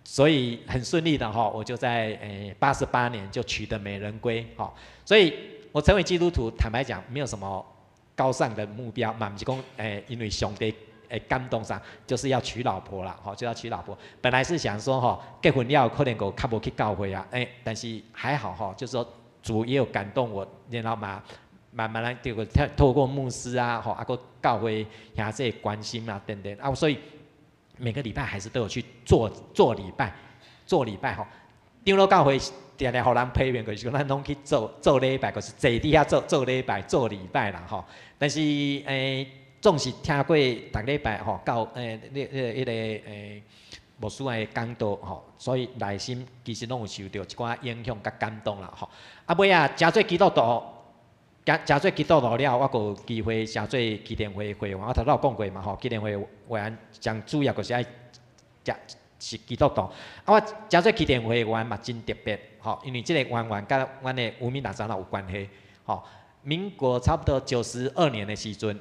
所以很順利的吼，我就在88年就娶得美人歸，吼，所以我成為基督徒，坦白講，沒有什麼高尚的目標，嘛毋是講因為上帝感動啥，就是要娶老婆啦，吼，就要娶老婆。本來是想說吼，結婚了可能閣較無去教會啊，但是還好吼，就是說主也有感動我，然後嘛，慢慢來這個透過牧師啊，吼，啊閣教會兄弟關心啊等等啊，所以每個禮拜還是都有去做做禮拜，做禮拜吼。長老教會定定予人批評，就是講咱攏去做做禮拜，就是坐佇遐做做禮拜做禮拜啦吼。但是總是聽過逐禮拜吼教那那彼個牧師的講道吼，所以內心其實攏有受著一寡影響佮感動啦吼。啊尾仔成做基督徒，成成做基督徒了，我閣有機會成做基甸會會員。我頭拄有講過嘛吼，基甸會會員上主要就是愛食是基督徒。啊，我成做基甸會員嘛真特別吼，因為這個淵源佮阮的吳明達長老有關係吼。民國差不多92年的時陣，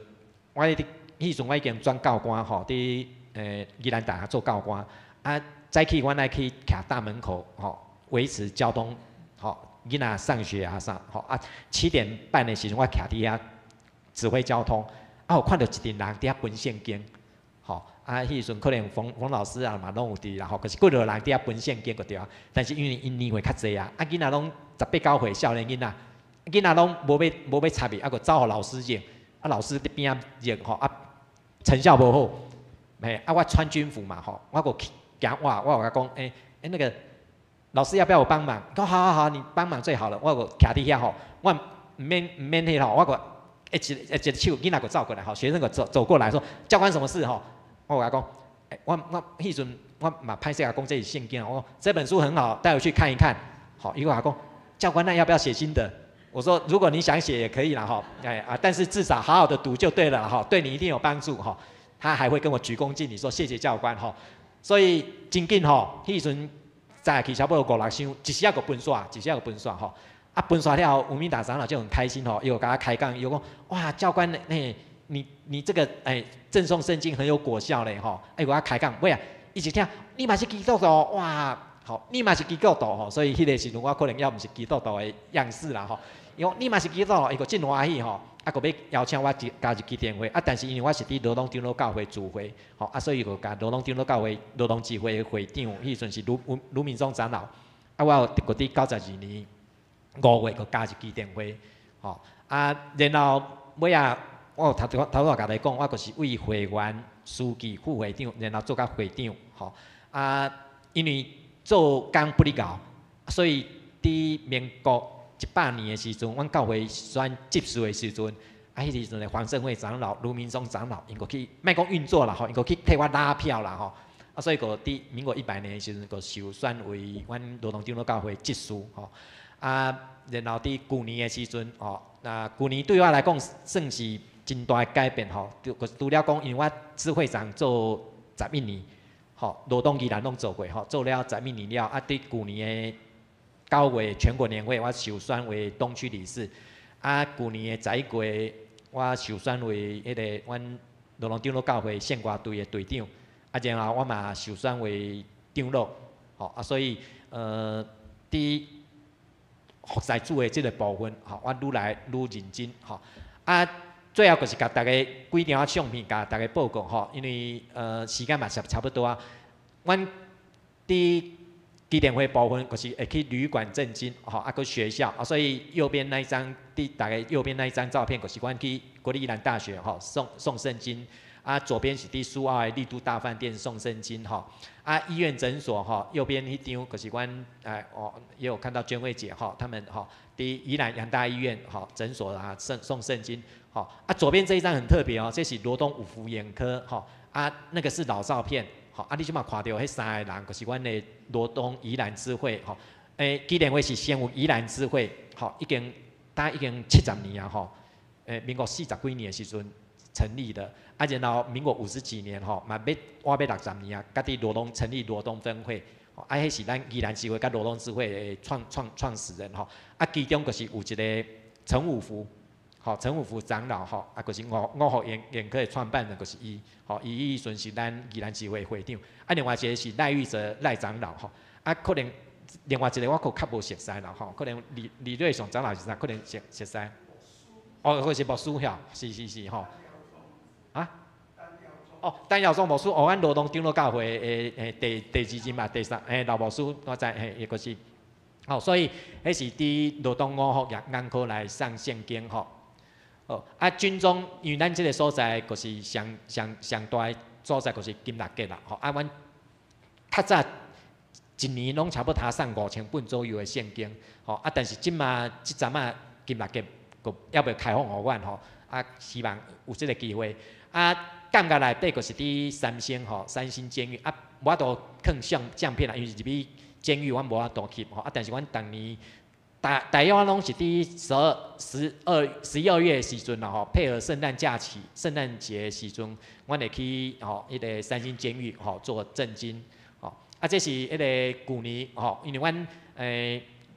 我佇彼時陣我已經轉教官吼，佇宜蘭大學做教官。啊，早起阮愛去徛大門口吼，維持交通吼，囡仔上學啊啥吼啊，7點半的時陣我徛佇遐指揮交通，啊，有看著一陣人佇遐分聖經，吼，啊，彼時陣可能馮馮老師啊嘛攏有佇啦吼，可是幾落人佇遐分聖經就對啊。但是因為𪜶年歲較濟啊，啊囡仔攏18、19歲少年囡仔，囡仔攏無欲插伊，啊閣走予老師認，啊老師佇邊仔認吼，啊成效無好，嘿，啊我穿軍服嘛吼，我閣去行我我有共講，欸欸那個老師要不要我幫忙？講好好好，你幫忙最好了。我閣徛佇遐吼，我毋免毋免彼吼，我閣一一一個手囡仔閣走過來吼，學生閣走走過來說，教官什麼事吼？我有共講，欸我我彼陣我嘛歹勢共講這是聖經，我講這本書很好，帶回去看一看。好，伊閣共講，教官那要不要寫心得？我說如果你想寫也可以啦吼，哎啊，但是至少好好的讀就對了哈，對你一定有幫助哈。他還會跟我鞠躬敬禮說謝謝教官吼。所以真緊吼，彼時陣載去差不多五六箱，一時仔閣分煞，一時仔閣分煞吼。啊分煞了後，吳明達長老就很開心吼，伊有共我開講，伊講哇教官，那你你這個哎贈送聖經很有果效嘞吼，哎共我開講，尾仔伊一聽你嘛是基督徒哇，好你嘛是基督徒吼，所以彼個時陣我可能猶毋是基督徒的樣式啦吼。伊講你嘛是基督徒，伊閣真歡喜吼，啊閣欲邀請我加入基甸會，啊但是因為我是佇羅東長老教會主會，吼啊所以就共羅東長老教會羅東支會的會長，彼時陣是盧盧盧明宗長老，啊我有閣佇92年5月閣加入基甸會，吼啊然後尾仔我有頭拄頭拄仔共你講，我就是為會員書記、副會長，然後做到會長，吼啊因為做工不離𠢕，所以佇民國100年的時陣，阮教會選執事的時陣，啊，彼時陣的黃勝會長老盧明宗長老，𪜶閣去莫講運作啦吼，𪜶閣去替我拉票啦吼，啊，所以閣佇民國100年的時陣，閣受選為阮羅東長老教會執事吼，啊，然後佇舊年的時陣吼，那舊年對我來講算是真大的改變吼，就除了講，因為我支會長做十一年，吼，羅東宜蘭攏做過吼，做了十一年了，啊，佇舊年的9月全國年會，我受選為東區理事，啊，舊年的11月，我受選為彼个阮羅東長老教會聖歌隊的隊長，啊，然後我嘛受選為長老，吼，啊，所以佇服侍主的這个部分，吼，我愈來愈認真，吼，啊。最後就是共大家幾張相片，共大家報告吼，因為時間嘛差不多啊。阮佇基甸會部分，就是會去旅館贈金，吼，啊，閣學校啊，所以右邊那一張，佇大家右邊那一張照片，就是阮去國立宜蘭大學吼送聖經，啊，左邊是佇蘇澳的麗都大飯店送聖經吼，啊，醫院診所吼，右邊彼張就是阮哎哦，也有看到娟慧姐吼，他們吼佇宜蘭楊大醫院吼診所啊送聖經。吼啊，左邊這一張很特別哦，這是羅東五福眼科吼啊，那個是老照片，吼啊，你這馬看著彼三个人，就是阮的羅東宜蘭支會吼，基甸會是先有宜蘭支會，吼，已經大已經70年啊吼，民國四十幾年的時陣成立的，啊，然後民國五十幾年吼，嘛欲倚欲60年啊，佮佇羅東成立羅東分會，啊，彼是咱宜蘭支會佮羅東支會的創始人吼，啊，其中就是有一个陳五福。吼，陳五福長老吼，啊，就是五福眼科的創辦人，就是伊，吼，伊彼時陣是咱宜蘭支會會長，啊，另外一个是賴玉澤賴長老吼，啊，可能另外一个我閣較無熟似啦吼，可能李李瑞雄長老是啥，可能熟似，哦，或是牧師吼，是是是吼，啊？哦，陳耀宗牧師，哦，阮羅東長老教會的第二任嘛，第三老牧師，我知嘿，伊閣是，吼，所以彼是佇羅東五福眼科來送聖經吼。哦，啊，軍中因為咱這个所在，就是上上上大的所在，就是金六結啦。吼，啊，阮較早一年攏差不多送5000本左右的聖經，吼，啊，但是這馬這陣仔金六結閣猶未開放予阮吼，啊，希望有這个機會。啊，監獄內底就是佇三星吼，三星監獄啊，無法度囥相片啦，因為入去監獄阮無法度翕吼，啊，但是阮逐年。大約攏是佇十二、十二、11月的時陣啦吼，配合聖誕假期、聖誕節的時陣，阮會去吼彼个三星監獄吼做贈金吼。啊，這是彼个舊年吼，因為阮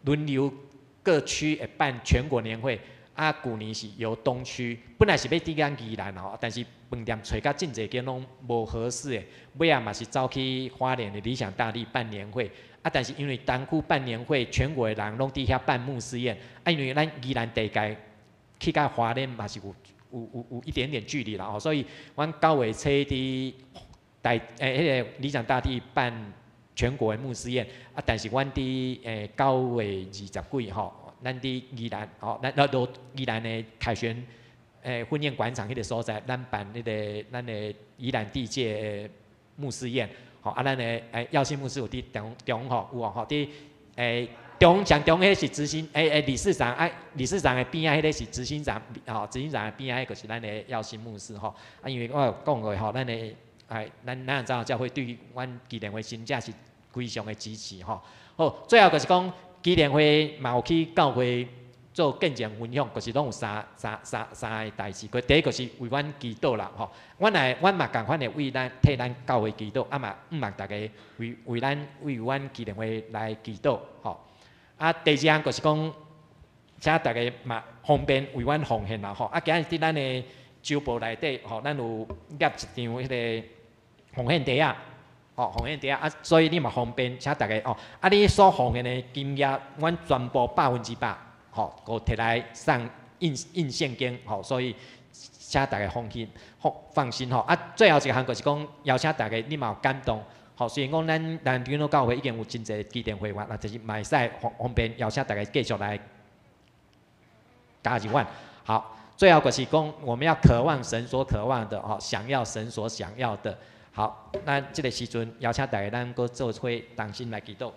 輪流各區會辦全國年會，啊，舊年是由東區，本來是欲佇咱宜蘭吼，但是飯店揣甲真濟間攏無合適的，尾仔嘛是走去花蓮的理想大地辦年會。啊！但是因為東區辦年會，全國的人攏佇遐辦牧師宴。啊，因為咱宜蘭地界去到花蓮嘛是有一點點距離啦吼，所以阮9月初佇大彼个理想大地辦全國的牧師宴。啊，但是阮佇9月20幾吼，咱佇宜蘭吼，咱羅宜蘭的凱旋婚宴廣場彼个所在，咱辦彼个咱的宜蘭地界的牧師宴。吼，啊，咱的耀信牧師有佇中中吼，有哦吼，佇中上中彼是執行理事長啊，理事長的邊仔彼个是執行長，吼，執行長的邊仔彼個是咱的耀信牧師吼。啊，因為我有講過吼，咱的咱南洋長老教會對阮基甸會真正是非常的支持吼。好，最後就是講基甸會嘛有去教會做見證分享，就是攏有三个代誌。佢第一個是為阮祈禱啦，吼。阮來，阮嘛仝款會為咱替咱教會祈禱，啊嘛，向望大家為阮基甸會來祈禱，吼。啊，第二項就是講，請大家嘛方便為阮奉獻啦，吼。啊，今日佇咱的週報內底，吼，咱有貼一張彼个奉獻袋仔，吼，奉獻袋仔啊，所以你嘛方便，請大家哦。啊，你所奉獻的金額，阮全部100%，吼，閣提來送印印聖經，吼，所以請大家放心吼。啊，最後一項就是講，邀請大家，你嘛有感動，吼。雖然講咱南長老教會已經有真濟基甸會員，啊，就是嘛會使方便邀請大家繼續來加入阮。好，最後就是講，我們要渴望神所渴望的，吼，想要神所想要的。好，那這个時陣邀請大家，咱閣做伙同心來祈禱。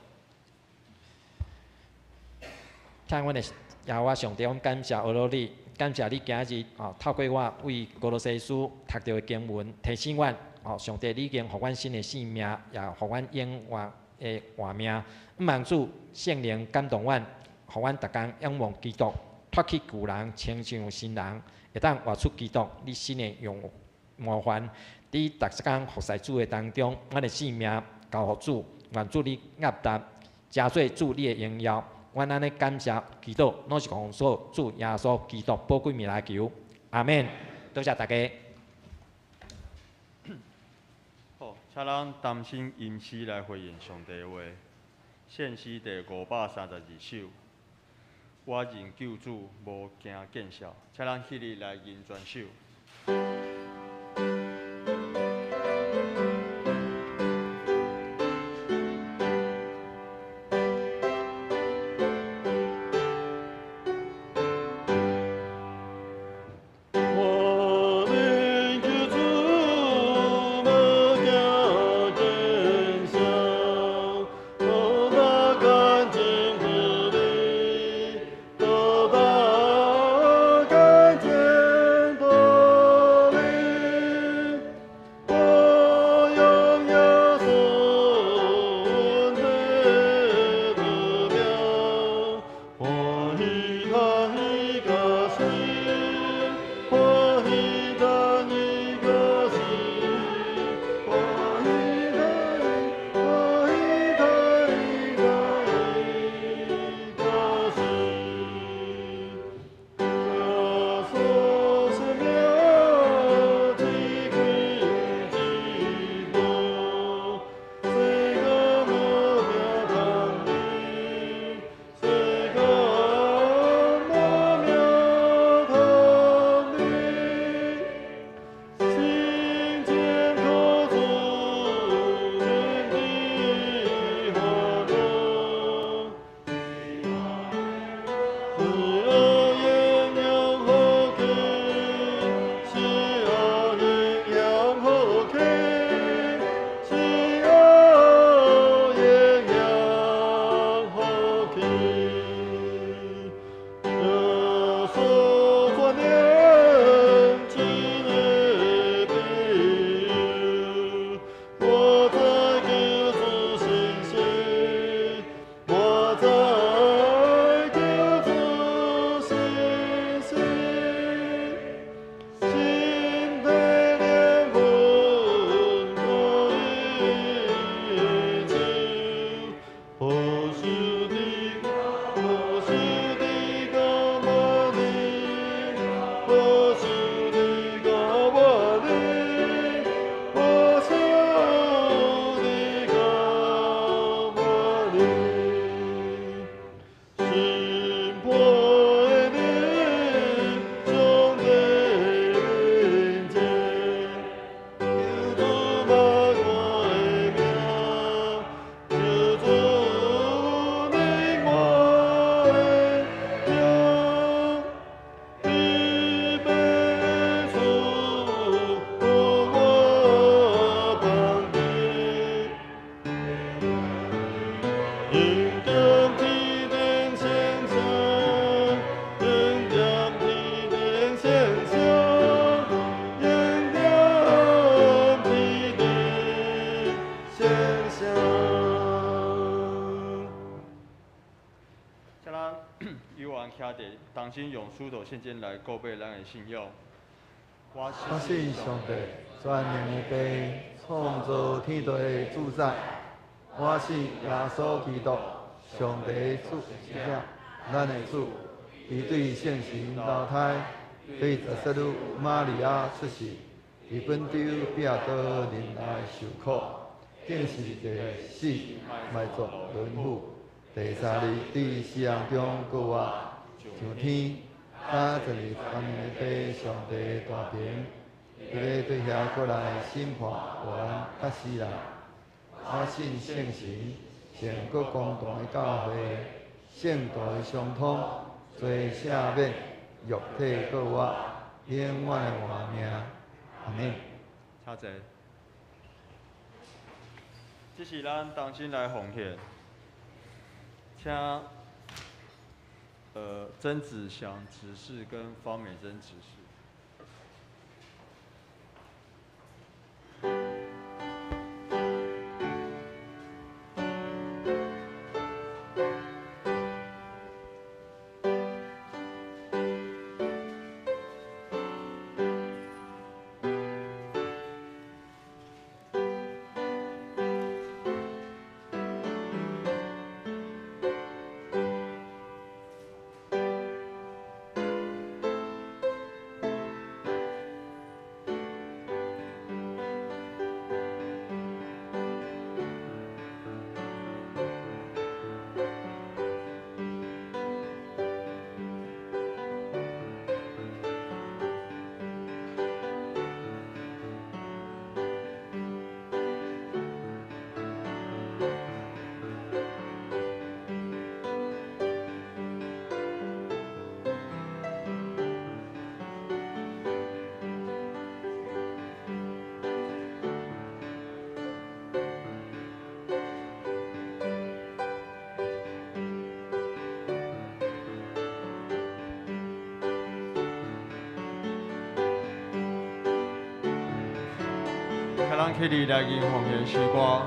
親愛的耶和華上帝，我感謝阿羅你，感謝你今日哦，透過我為歌羅西書讀著的經文，提醒阮哦，上帝你已經予阮新的生命，也予阮永活的活命。向望主聖靈感動阮，予阮逐工仰望基督，脫去舊人，穿上新人，會當活出基督你新的樣模範。佇逐工服侍主的當中，阮的性命交予主，願主你悅納，成做主你的榮耀。阮按呢感謝祈禱，攏是奉主耶穌基督寶貴名來求，阿們。多謝大家。好，請咱同心吟詩來回應上帝話。獻詩第532首。我認救主，無驚見笑。請咱起立來吟全首。先用使徒信經來告白咱的信仰。我信上帝，全能的父，創造天地的主宰。我信耶穌基督，上帝的子，咱的主。伊對聖神投胎，對十色女瑪利亞出世，佇本丟彼拉多忍耐受苦，釘十字架死，埋葬輪死。第三日佇死人中復活，上天，佮坐佇全能的父上帝大爿，伊欲對遐閣來審判活人佮死人。我信聖神，聖閣公同的教會，聖徒的相通，罪赦免，肉體復活，永遠的活命。阿們。請坐。這是咱同心來奉獻，請曾子祥執事跟方美珍執事。來，咱起立來吟奉獻詩歌。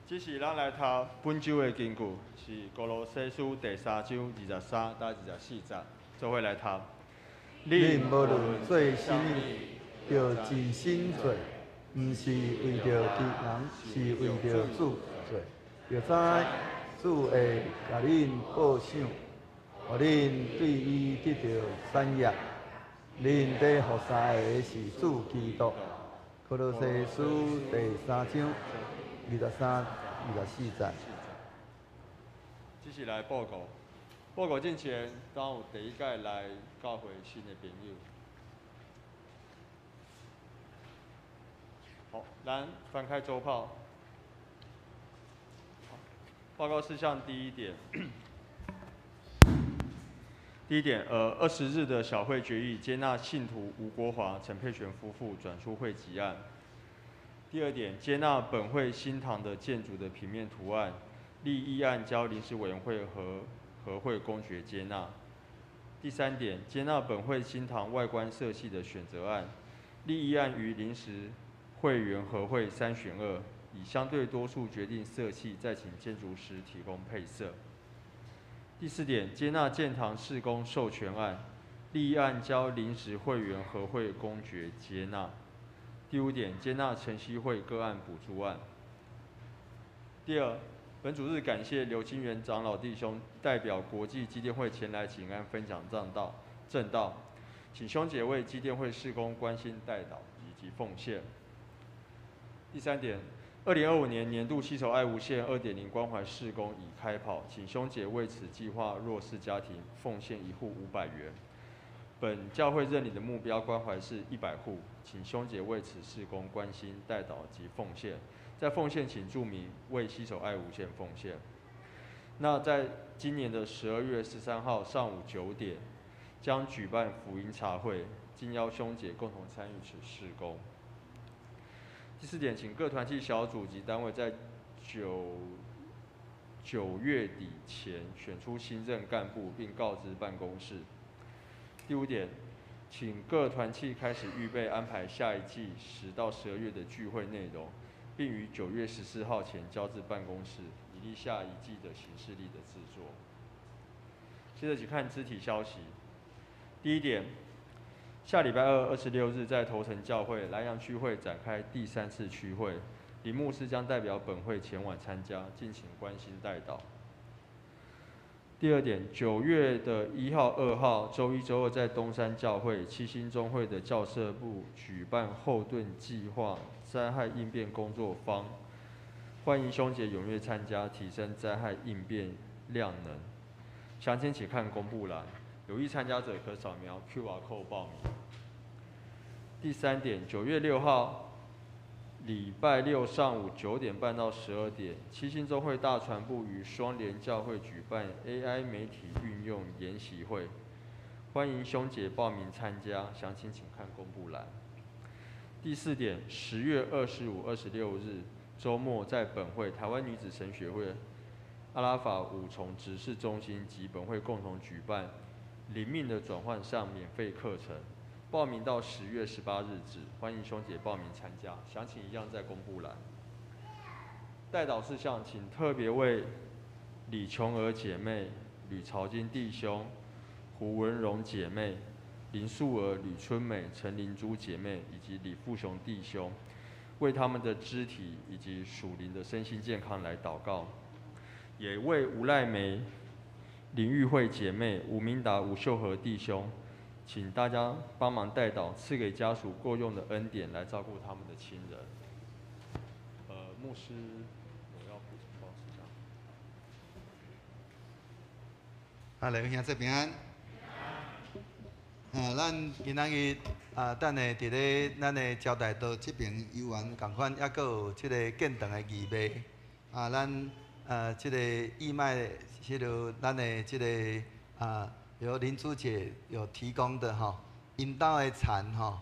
這是咱來讀本周的經句，是歌羅西書第三章23到24節，做伙來讀。恁無論做啥物，著盡心做，毋是為著別人，是為著主做。著知主會共恁報賞，予恁對伊得著產業。恁佇服侍的是主基督。歌羅西書第三章23、24節。這是來報告，報告之前，敢有第一擺來教會新的朋友。好，咱翻開週報。報告事項第一點，第一點，20日的小會決議接納信徒吳國華、陳佩璇夫婦轉出會籍案。第二點，接納本會新堂的建築的平面圖案，立議案交臨時委員會和合會公決接納。第三點，接納本會新堂外觀色系的選擇案，立議案於臨時會員合會3選2，以相對多數決定色系，再請建築師提供配色。第四點，接納建堂事工授權案，立議案交臨時會員合會公決接納。第五點，接納晨曦會個案補助案。第二，本主日感謝劉清源長老弟兄代表國際基甸會前來請安分享正道，正道，請兄姐為基甸會事工關心代禱以及奉獻。第三點，2025年年度攜手愛無限2.0關懷事工已開跑，請兄姐為此計劃弱勢家庭奉獻一戶500元。本教會認領的目標關懷是100戶，請兄姐為此事工關心代禱及奉獻。在奉獻請注明為攜手愛無限奉獻。那在今年的12月13號上午9點，將舉辦福音茶會，敬邀兄姐共同參與此事工。第四點，請各團契小組及單位在9月底前選出新任幹部，並告知辦公室。第五點，請各團契開始預備安排下一季10到12月的聚會內容，並於9月14號前交至辦公室，以利下一季的行事曆的製作。接着請看肢體消息。第一點，下禮拜二26日在頭城教會南洋區會展開第3次區會，林牧師將代表本會前往參加，敬請關心代禱。第二點，9月的1號、2號，周一、周二在東山教會七星中會的教社部舉辦後盾計劃災害應變工作坊，歡迎兄姐踴躍參加，提升災害應變量能。詳情請看公布欄，有意參加者可掃描 QR code 報名。第三點，9月6號，禮拜六上午9點半到12點，七星中會大傳部與雙聯教會舉辦 AI 媒體運用研習會，歡迎兄姐報名參加，詳情請看公布欄。第四點，10月25、26日周末，在本會台灣女子神學會、阿拉法五重執事中心及本會共同舉辦靈命的轉換上免費課程。報名到10月18日止，歡迎兄姐報名參加，詳情一樣在公布欄。代禱事項，請特別為李瓊娥姐妹、呂朝金弟兄、胡文榮姐妹、林素娥、呂春美、陳靈珠姐妹以及李富雄弟兄，為他們的肢體以及屬靈的身心健康來禱告，也为吴赖梅、林玉慧姐妹、吴明达、吴秀和弟兄，请大家帮忙代祷，赐给家属够用的恩典来照顾他们的亲人。牧师有要补充事项。啊，来，兄弟平安。咱今仔日啊，等下佇咧咱的招待桌這爿游園仝款，猶閣有這个建堂的義賣。啊，咱這个義賣，彼个咱的這个由林珠姐有提供的吼，𪜶兜的田吼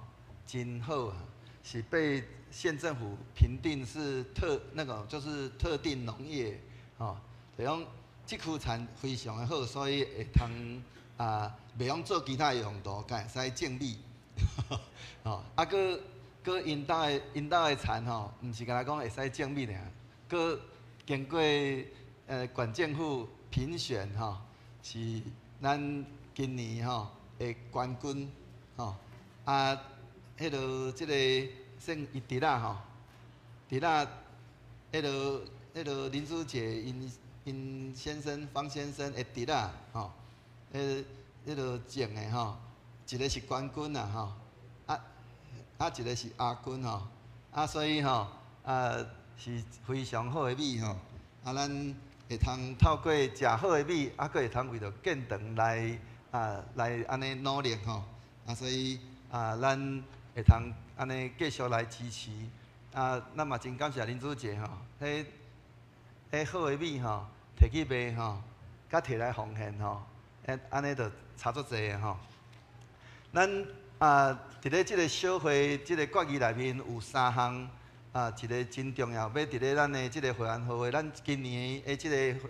真好啊，是被縣政府評定是特那個就是特定農業吼，就講這區田非常的好，所以會通袂用做其他的用途，閣會使種米。吼，啊，閣閣𪜶兜的田吼，毋是干焦講會使種米爾，閣經過縣政府評選吼，是咱今年吼的冠軍吼。啊，彼个這个算伊侄仔吼，侄仔彼个林珠姐𪜶先生方先生的侄仔吼，彼个種的吼，一个是冠軍啦吼，啊一个是亞軍吼，啊所以吼是非常好的米吼，啊咱會通透過食好的米，啊閣會通為著建堂來按呢努力吼，啊所以咱會通按呢繼續來支持，啊咱嘛真感謝林珠姐吼，彼好的米吼，提去賣吼，佮提來奉獻吼，按呢就差足濟的吼。咱佇咧這个小會這个決議內面有三項一个真重要，欲佇咧咱的這个會員號會，咱今年的這個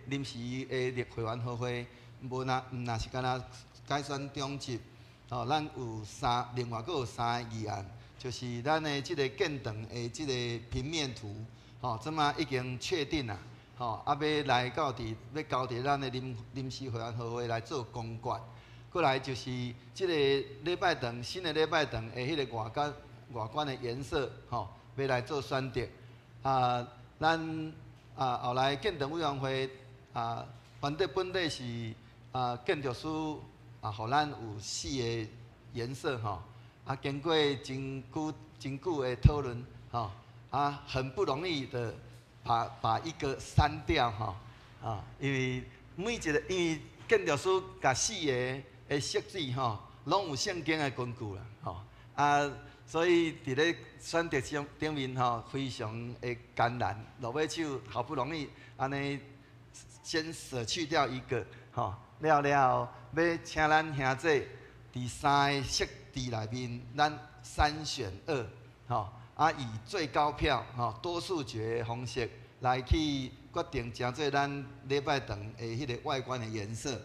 臨時的會員號會，無若毋若是干焦改選長執，吼，咱有三，另外閣有三个議案，就是咱的這个建堂的這个平面圖，吼，這馬已經確定啦，吼，啊，欲來到佇，欲交佇咱的臨時會員號會來做公決。過來就是這個禮拜堂新的禮拜堂的彼个外觀的顏色，吼，欲來做選擇。啊，咱後來建堂委員會原底本底是建築師予咱有四个顏色吼，啊，經過真久真久的討論，吼，啊，很不容易的把一個刪掉吼，啊，因為每一个因為建築師共四个的設計吼，攏有聖經的根據啦，吼啊，所以佇咧選擇上頂面吼，非常的艱難，落尾手好不容易按呢先捨去掉一個，吼了了後，欲請咱兄弟佇三个設計內面，咱三選二，吼啊以最高票吼多數決的方式來去決定，成做咱禮拜堂的彼个外觀的顏色。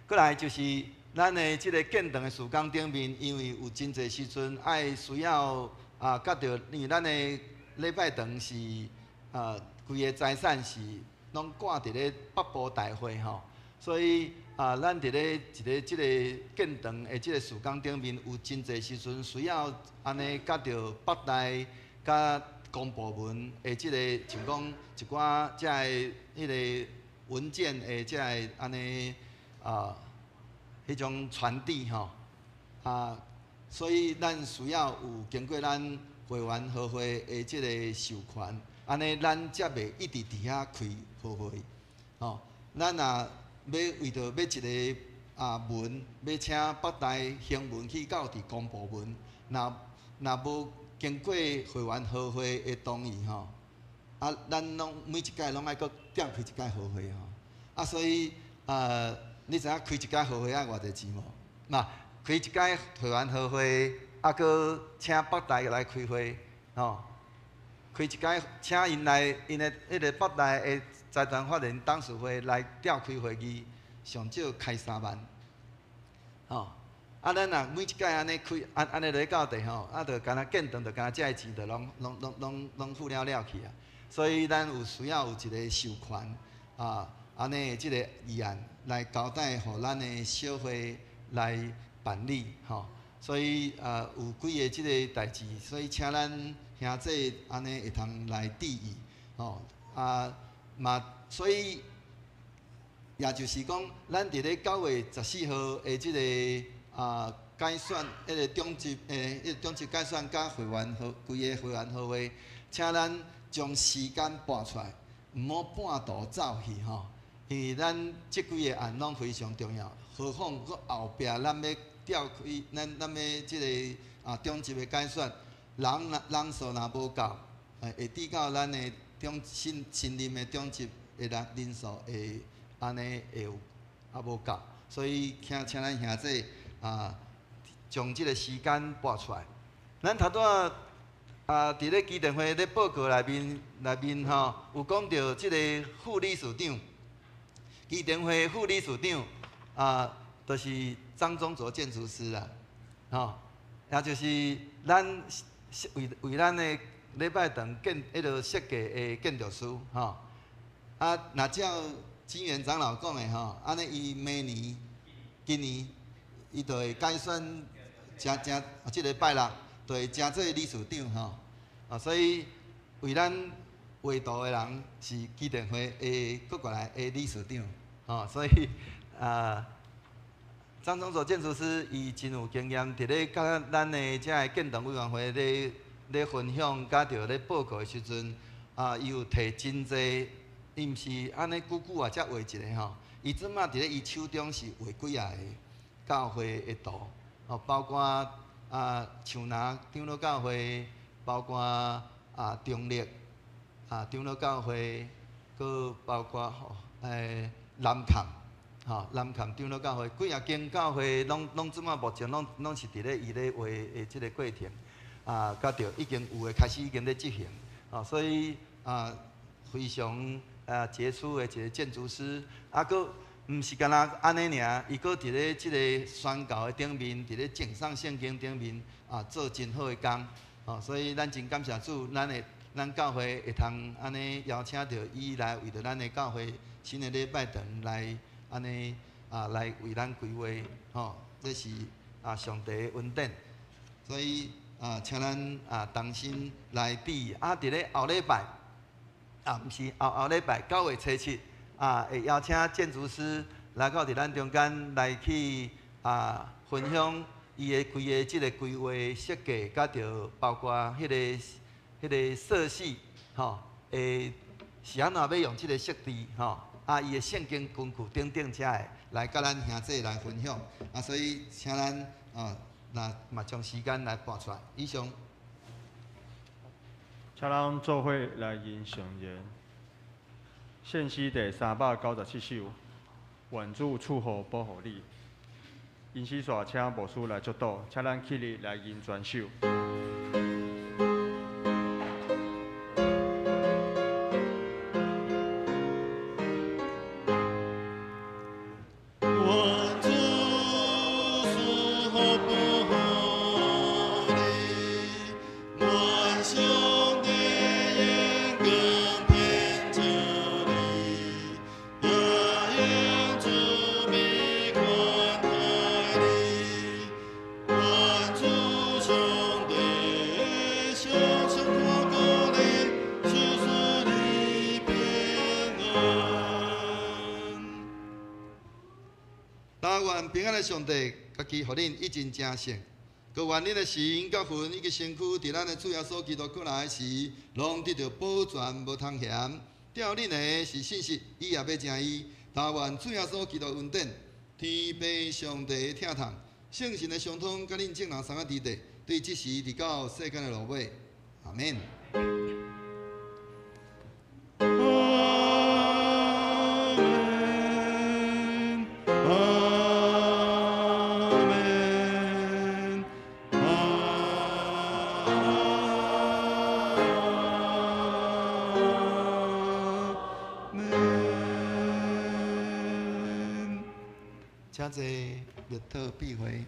過來就是咱的這个建堂的事工頂面，因為有真濟時陣愛需要佮著，因為咱的禮拜堂是規个財產是攏掛佇咧北部大會吼，所以咱佇咧一个這个建堂的這个事工頂面，有真濟時陣需要按呢佮著北大佮公部門的這个，像講一寡遮个彼个文件的遮个按呢彼種傳遞吼，所以咱需要有經過咱會員號會的這个授權，按呢咱才袂一直佇遐開號會，吼。咱若欲為著欲一个文，欲請北大行文去到佇公部門，若無經過會員號會的同意吼，啊，咱攏每一屆攏愛閣調開一屆號會吼，啊，所以你知影開一屆號會愛偌濟錢無？若開一屆會員號會，啊，閣請北大來開會，吼，開一屆請𪜶來，𪜶的彼个北大的財團法人董事會來調開會議，上少開3萬，吼。啊，咱若每一屆按呢開，按呢落去到底吼，啊，就干焦建堂，就干焦這个錢就攏付了了去啊。所以咱有需要有一个授權按呢這个議案來交代予咱的小會來辦理吼。所以有幾个這个代誌，所以請咱兄弟按呢會通來注意吼。啊，嘛，所以也就是講，咱佇咧9月14號的這个改選，彼个長執，彼个長執改選佮會員號，規个會員號會，請咱將時間撥出來，毋好半途走去吼，因為咱這幾个案攏非常重要，何況閣後壁咱欲調開，咱欲這个長執的改選，人數若無夠，會致到咱的長新新任的長執的人數會按呢會有無夠，所以請咱兄弟將這个時間撥出來。咱頭拄仔佇咧基電會咧報告內面吼，有講著這个副理事長，基電會副理事長就是張宗卓建築師啦，吼，也就是咱為咱的禮拜堂建彼个設計的建築師吼。若照金元長老講的吼，按呢伊明年、今年，伊就會改選，成成這个拜六就會成做理事長吼。所以為咱畫圖的人是基電會的閣過來的理事長，吼，所以張宗卓建築師伊真有經驗，佇咧佮咱的遮个建堂委員會咧分享，佮著咧報告的時陣，伊有提真濟，伊毋是按呢久久才畫一个吼，伊這馬佇咧伊手中是畫幾仔個教會的圖，包括樹林長老教會，包括中壢長老教會，閣包括南崁，吼，南崁長老教會，幾仔間教會攏這馬目前攏是佇咧伊咧畫的這个過程，佮著已經有的開始已經咧執行，所以非常傑出的一个建築師，閣毋是干焦按呢爾，伊閣佇咧這个宣教的頂面，佇咧證送聖經頂面做真好的工，所以咱真感謝主，咱教會會通按呢邀請著伊來為著咱的教會新的禮拜堂來按呢來為咱規劃，吼，這是上帝的恩典，所以請咱同心來比，佇咧後禮拜，毋是後後禮拜9月初7會邀請建築師來到佇咱中間來去分享伊的規个這个規劃設計，佮著包括彼个色系，吼，會是按怎欲用這个設備，吼，伊的聖經根據等等遮的來佮咱兄弟來分享，所以請咱若嘛將時間來撥出來。以上。請咱做伙來吟聖言，獻詩第397首，願主賜福保護你。吟詩煞請牧師來祝禱，請咱起立來吟全首。上帝家己予恁一真正聖，閣願恁的神佮魂以及身軀，佇咱的主耶穌基督閣來時，攏得著保全無通嫌。吊恁的是信實，伊也欲成伊。但願主耶穌基督恩典、天父上帝的疼痛、聖神的相通，佮恁眾人三个弟弟，對這時直到世間的落尾，阿們。請坐，默禱閉會。